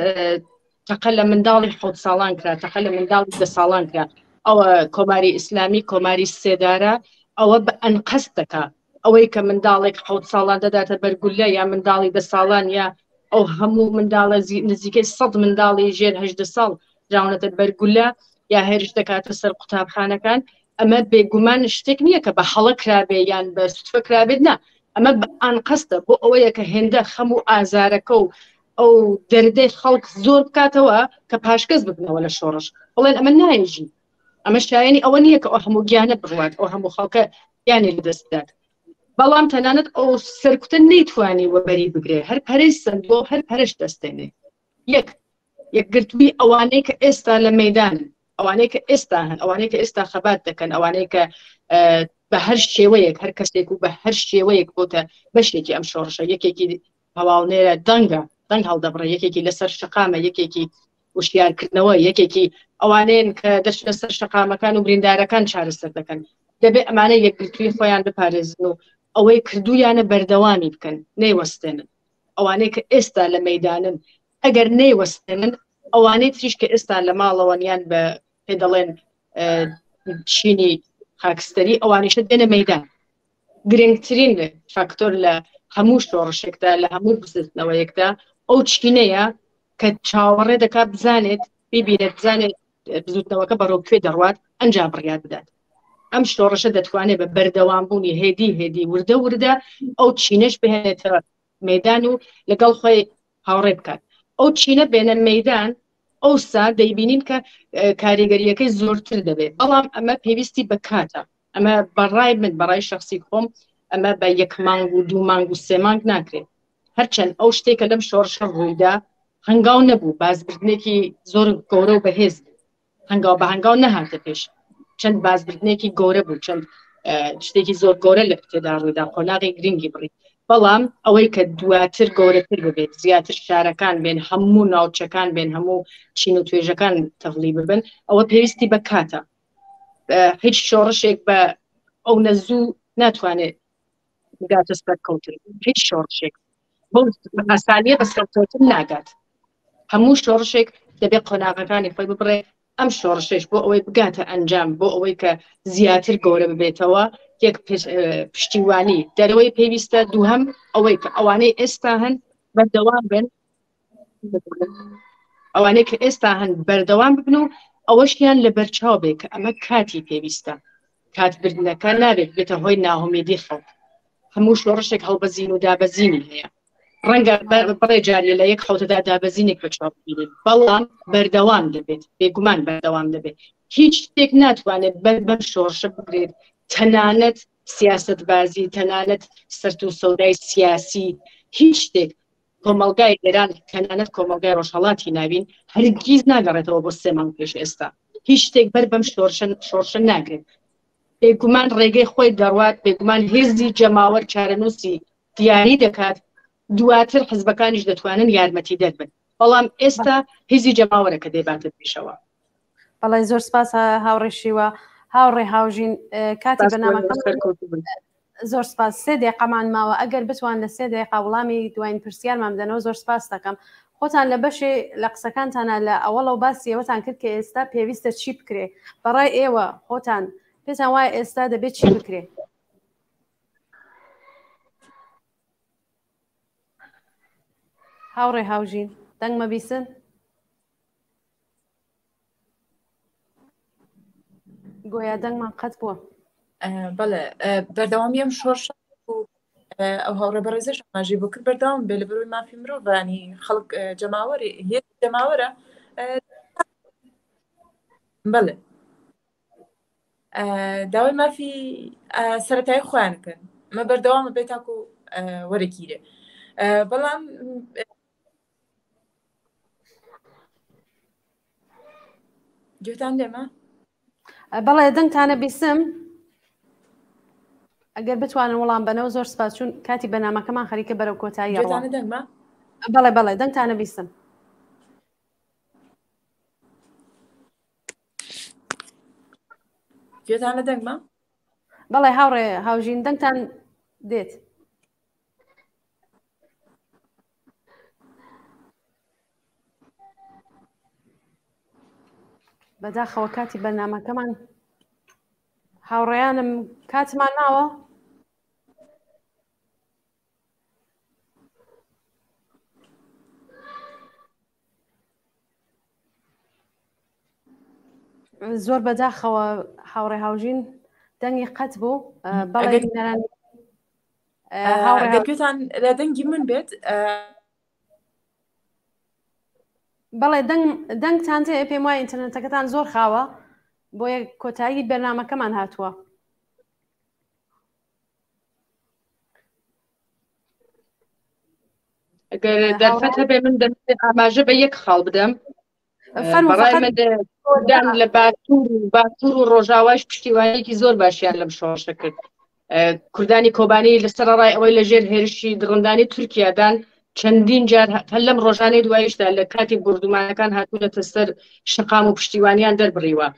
S3: تەقە لە منداڵی حوت ساڵان کرا تەقە لە منداڵی دە ساڵان کرا ئەوە کۆماری ئیسلامی کۆماری سێدارە ئەوە بە ئەنقەست دەکا ئەوەی کە منداڵێک حوت ساڵان دەداتە بەرگولە یا منداڵی دە ساڵان یا ئەو هەموو منداڵە نزیکەی سەد منداڵی ژێر هەدە ساڵ دراونەتە بەرگولە یا هێرش دەکاتە سەر قوتابخانەکان ئەمە بێگومان شتێک نییە کە بە هەڵە کرابێ یان بە سوتفە کرابێت نا ئەمە بە ئانقەستە بۆ ئەوەیە کە هێندە خەم و ئازارەکە و ئەو دەردەی خەڵک زۆر بکاتەوە کە پاشگەز ببنەوە لە شۆڕش بڵێن ئەمە نایژی ئەمە شایەنی ئەوە نییە کە ئەو هەموو گیانە بڕوات ئەو هەموو خەڵکە گیانی لەدەست بدات بەڵام تەنانەت ئەو سەرکوتە نەیتوانی وەبەری بگرێ هەر پەرەی سەندووە و هەر پەرەش دەستێنێ یەک یەکگرتووی ئەوانەی کە ئێستا لە مەدانن ئەوانەی کە ئێستا هەن ئەوانەی کە ئێستا خەبات دەکەن ئەوانەی کە بە هەر شێوەیەک هەر کەسێک و بە هەر شێوەیەک بۆتە بەشێکی ئەم شۆڕشە یەکێکی هەواڵنێرە دەنگە دەنگ هەڵدەبڕێ یەکێکی لەسەر شەقامە یەکێکی وشیارکردنەوە یەکێکی ئەوانەیەن کە دەچنە سەر شەقامەکان و بریندارەکان چارەسەر دەکەن دەبێ ئەمانە یەکگرتووی خۆیان بپارێزن و ئەوەی کردویانە بەردەوامی بکەن نەیوەستێنن ئەوانەی کە ئێستا لە مەدانن ئەگەر نەیوەستێنن ئەوانەی تریش کە ئێستا لە ماڵەوەن یان بە پێ دەڵێن چینی خاکستەری ئەوانیشە دێنە مەدان گرنگترین فاکتۆر لە هەموو شۆڕشێکدا لە هەموو بزوتنەوەیەکدا ئەو چینەیە کە چاوەڕێ دەکات بزانێت ببینێت بزانێت بزوتنەوەکە بەڕەو کوێ دەڕوات ئەنجا بڕیار بدات. ئەم شۆڕشە دەتوانێت بە بەردەوام بوونی هێدی هێدی وردە وردە ئەو چینەش بهێنێتە مەدان و لەگەڵ خۆی هاوڕێ بکات. ئەو چینە بێنە مەدان ئەوسا دەیبینین کە کاریگەریەکەی زۆرتر دەبێت، بەڵام ئەمە پێویستی بە کاتە. ئەمە بەڕای من، بەڕای شخصی خۆم، ئەمە بە یەک مانگ و دوو مانگ و سێ مانگ ناکرێت. هەرچەند ئەو شتێک کە لەم شۆڕشە ڕوویدا هەنگاو نەبوو، بازبردنێکی زۆر گەورە و بەهێز بوو، هەنگاو بە هەنگاو نەهاتە پێش، چەند بازبردنێکی گەورە بوو، چەند شتێکی زۆر گەورە لە تێدا ڕوویدا، قۆناغی گرنگی بڕی. بەڵام ئەوەی کە دواتر گەورەتر ببێت، زیاتر شارەکان بێن، هەموو ناوچەکان بێن، هەموو چین و توێژەکان تەغلی ببن، ئەوە پێویستی بە کاتە. هیچ شۆڕشێک بە ئەو نەزوو ناتوانێت بگاتە سەرکەوتن. هیچ شۆڕشێک بەو ئاسانیە بە سەرکەوتن ناگات. هەموو شۆڕشێک دەبێت قۆناغەکانی خۆی ببڕێ. ئەم شۆڕشێش بۆ ئەوەی بگاتە ئەنجام، بۆ ئەوەی کە زیاتر گەورە ببێتەوە، یەک پشتیوانی دەرەوەی پێویستە، دووهەم ئەوەی کە ئەوانەی ئێستا هەن بەردەوام بن، ئەوانەی کە ئێستا هەن بەردەوام ببن و ئەوەشیان لە بەرچاو بێ کە ئەمە کاتی پێویستە. کاتبردنەکە نابێت بێتە هۆی ناهومێدی خەڵک. هەموو شۆڕشێک هەڵبەزین و دابەزینی هەیە. ڕەنگە بڕێ جاریە لە یەک حوتەدا دابەزینێک بە چاو ببینین، بەڵام بەردەوام دەبێت، بێگومان بەردەوام دەبێت. هیچ شتێک ناتوانێت بەر بەم شۆڕشە بگرێت، تەنانەت سیاسەتبازی، تەنانەت سەرت و سەودای سیاسی، هیچ شتێک. کۆمەڵگای ئێران، تەنانەت کۆمەڵگای ڕۆژهەڵاتی ناوین هەرگیز ناگەڕێتەوە بۆ سێ مانگ پێش ئێستا. هیچ شتێک بەر بەم شۆڕشە ناگرێت. بێگومان ڕێگەی خۆی دەڕوات، بێگومان هێزی جەماوەر چارەنووسی دیاری دەکات، دواتر حزبەکانیش دەتوانن یارمەتیدەر بن، بەڵام ئێستا هێزی جەماوەرە کە دەیباتە پێشەوە.
S1: بەڵێ زۆر سپاس هاوڕێ شیوە. هاوڕێ هاوژین کاتی بەنامەکە زۆر سپاس. سێ دقەمان ماوە، ئەگەر بتوان لە سێ دقا وڵامی دوایین پرسیارمان بدەنەوە زۆر سپاس دەکەم. خۆتان لە بەشێ لە قسەکانتانە لە ئەوەڵەوە باسی ئەوەتان کرد کە ئێستا پێویستە چی بکرێ. بەڕای ئێوە خۆتان پێتان وایە ئێستا دەبێت چی بکرێ؟ هاوڕێ هاوژین دەنگمە بیسن؟ گۆیا دەنگمان قەت بووە.
S2: بەڵێ بەردەوامی ئەم شۆڕشە ئەو هاوڕێ بەڕێزەش ئاماژەی بۆ کرد بەردەوام بێ لە بەرەوەی مافی مرۆڤانی خەڵک جەماوەری هێز جەماوەرە بەڵێ داوای مافی سەتایی خۆیان بکەن ئەمە بەردەوامە بێت تاکو وەرەگیرێ بەڵام گوێتان لێمە؟
S1: بەڵێ دەنگتانە بیسم ئەگەر بتوانن وەڵام بەنەوە زۆر سپاس چون کاتی بەنامەکەمان خەریکە بەرەو کۆتایی
S2: دەنگمە
S1: بەڵێ بەڵێ دەنگتانە بیسم
S2: گوێتانە دەنگمە
S1: بەڵێ هاوڕێ هاوژین دەنگتان دێت بەداخەوە کاتی بەرنمەکەمان هاوڕێیانم کاتمان ماوە زۆر بەداخەوە هاوڕێ هاوژین دەنگی قەت بوو بەڵێ بینەران
S2: هاوڕێ گوێتان لە دەنگی من بێت
S1: بەڵێ دەنگ دەنگتان تێ پێم وایە ئینتەرنێتەکەتان زۆر خاوە بۆیە کۆتایی بەرنمەکەمان هاتووە
S3: ئەگەر دەرفەت هەبێ من دەمەوێت ئاماژە بە یەک خاڵ بدەم بەڕای من کوردان لە باشوور و باکوور و ڕۆژاوایش پشتیوانیەکی زۆر باشیان لەم شۆڕشە کرد کوردانی کۆبانی لەسەر ڕای ئەوەی لە ژێر هێرشی دڕندانی تورکیادان چەندین جار هەر لەم ڕۆژانەی دواییشدا لە کاتی بردومانەکان هاتوونەتە سەر شەقام و پشتیوانیان دەربڕیوە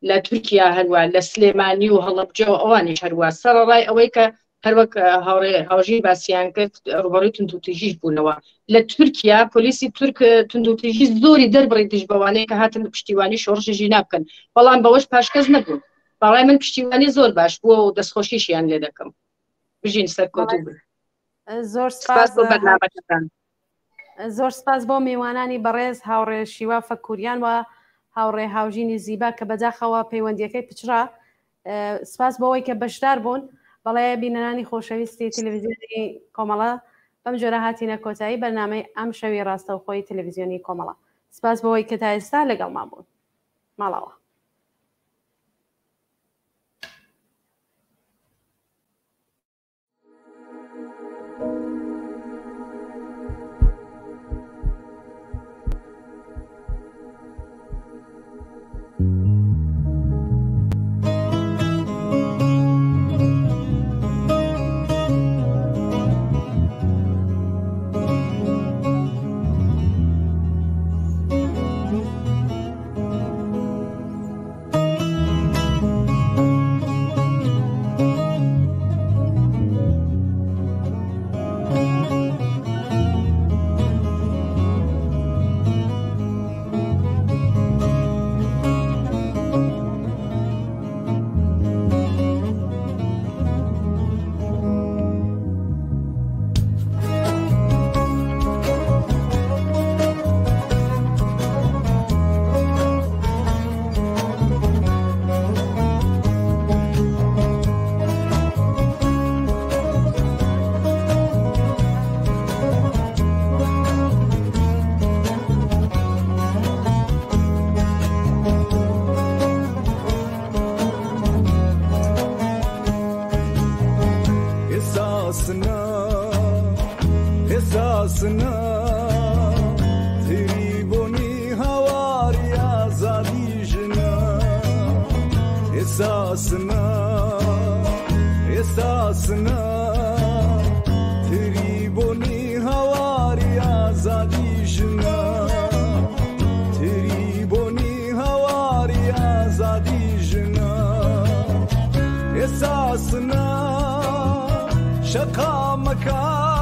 S3: لە تورکیا هەروا، لە سلێمانی و هەڵەبجە و ئەوانیش هەروا، سەرەڕای ئەوەی کە هەروەک هاوڕێ هاوژین باسیان کرد ڕووبەڕووی توندوتیژیش بوونەوە. لە تورکیا پۆلیسی تورک توندوتیژی زۆری دەربڕی دژ بەوانەی کە هاتن پشتیوانی شۆڕشی ژینا بکەن، بەڵام بەوەش پاشگەز نەبوون. بەڕای من پشتیوانی زۆر باش بووە و دەستخۆشیشیان لێ دەکەم. بژین سەرکەوتوو بن.
S1: زۆر
S3: سپاس بۆ بەرنامەکەتان.
S1: زۆر سپاس بۆ میوانانی بەڕێز هاوڕێ شیوا فەکوریان و هاوڕێ هاوژینی زیبا کە بەداخەوە پەیوەندیەکەی پچڕا. سپاس بۆەوەی کە بەشدار بوون. بەڵێ بینەرانی خۆشەویستی تەلەڤیزیۆنی کۆمەڵە، بەم جۆرە هاتینە کۆتایی بەرنامەی ئەم شەوی ڕاستەوخۆی تەلەڤیزیۆنی کۆمەڵە. سپاس بۆەوەی کە تا ئێستا لەگەڵمان بوون. ماڵاوە.
S4: شەقامەکان.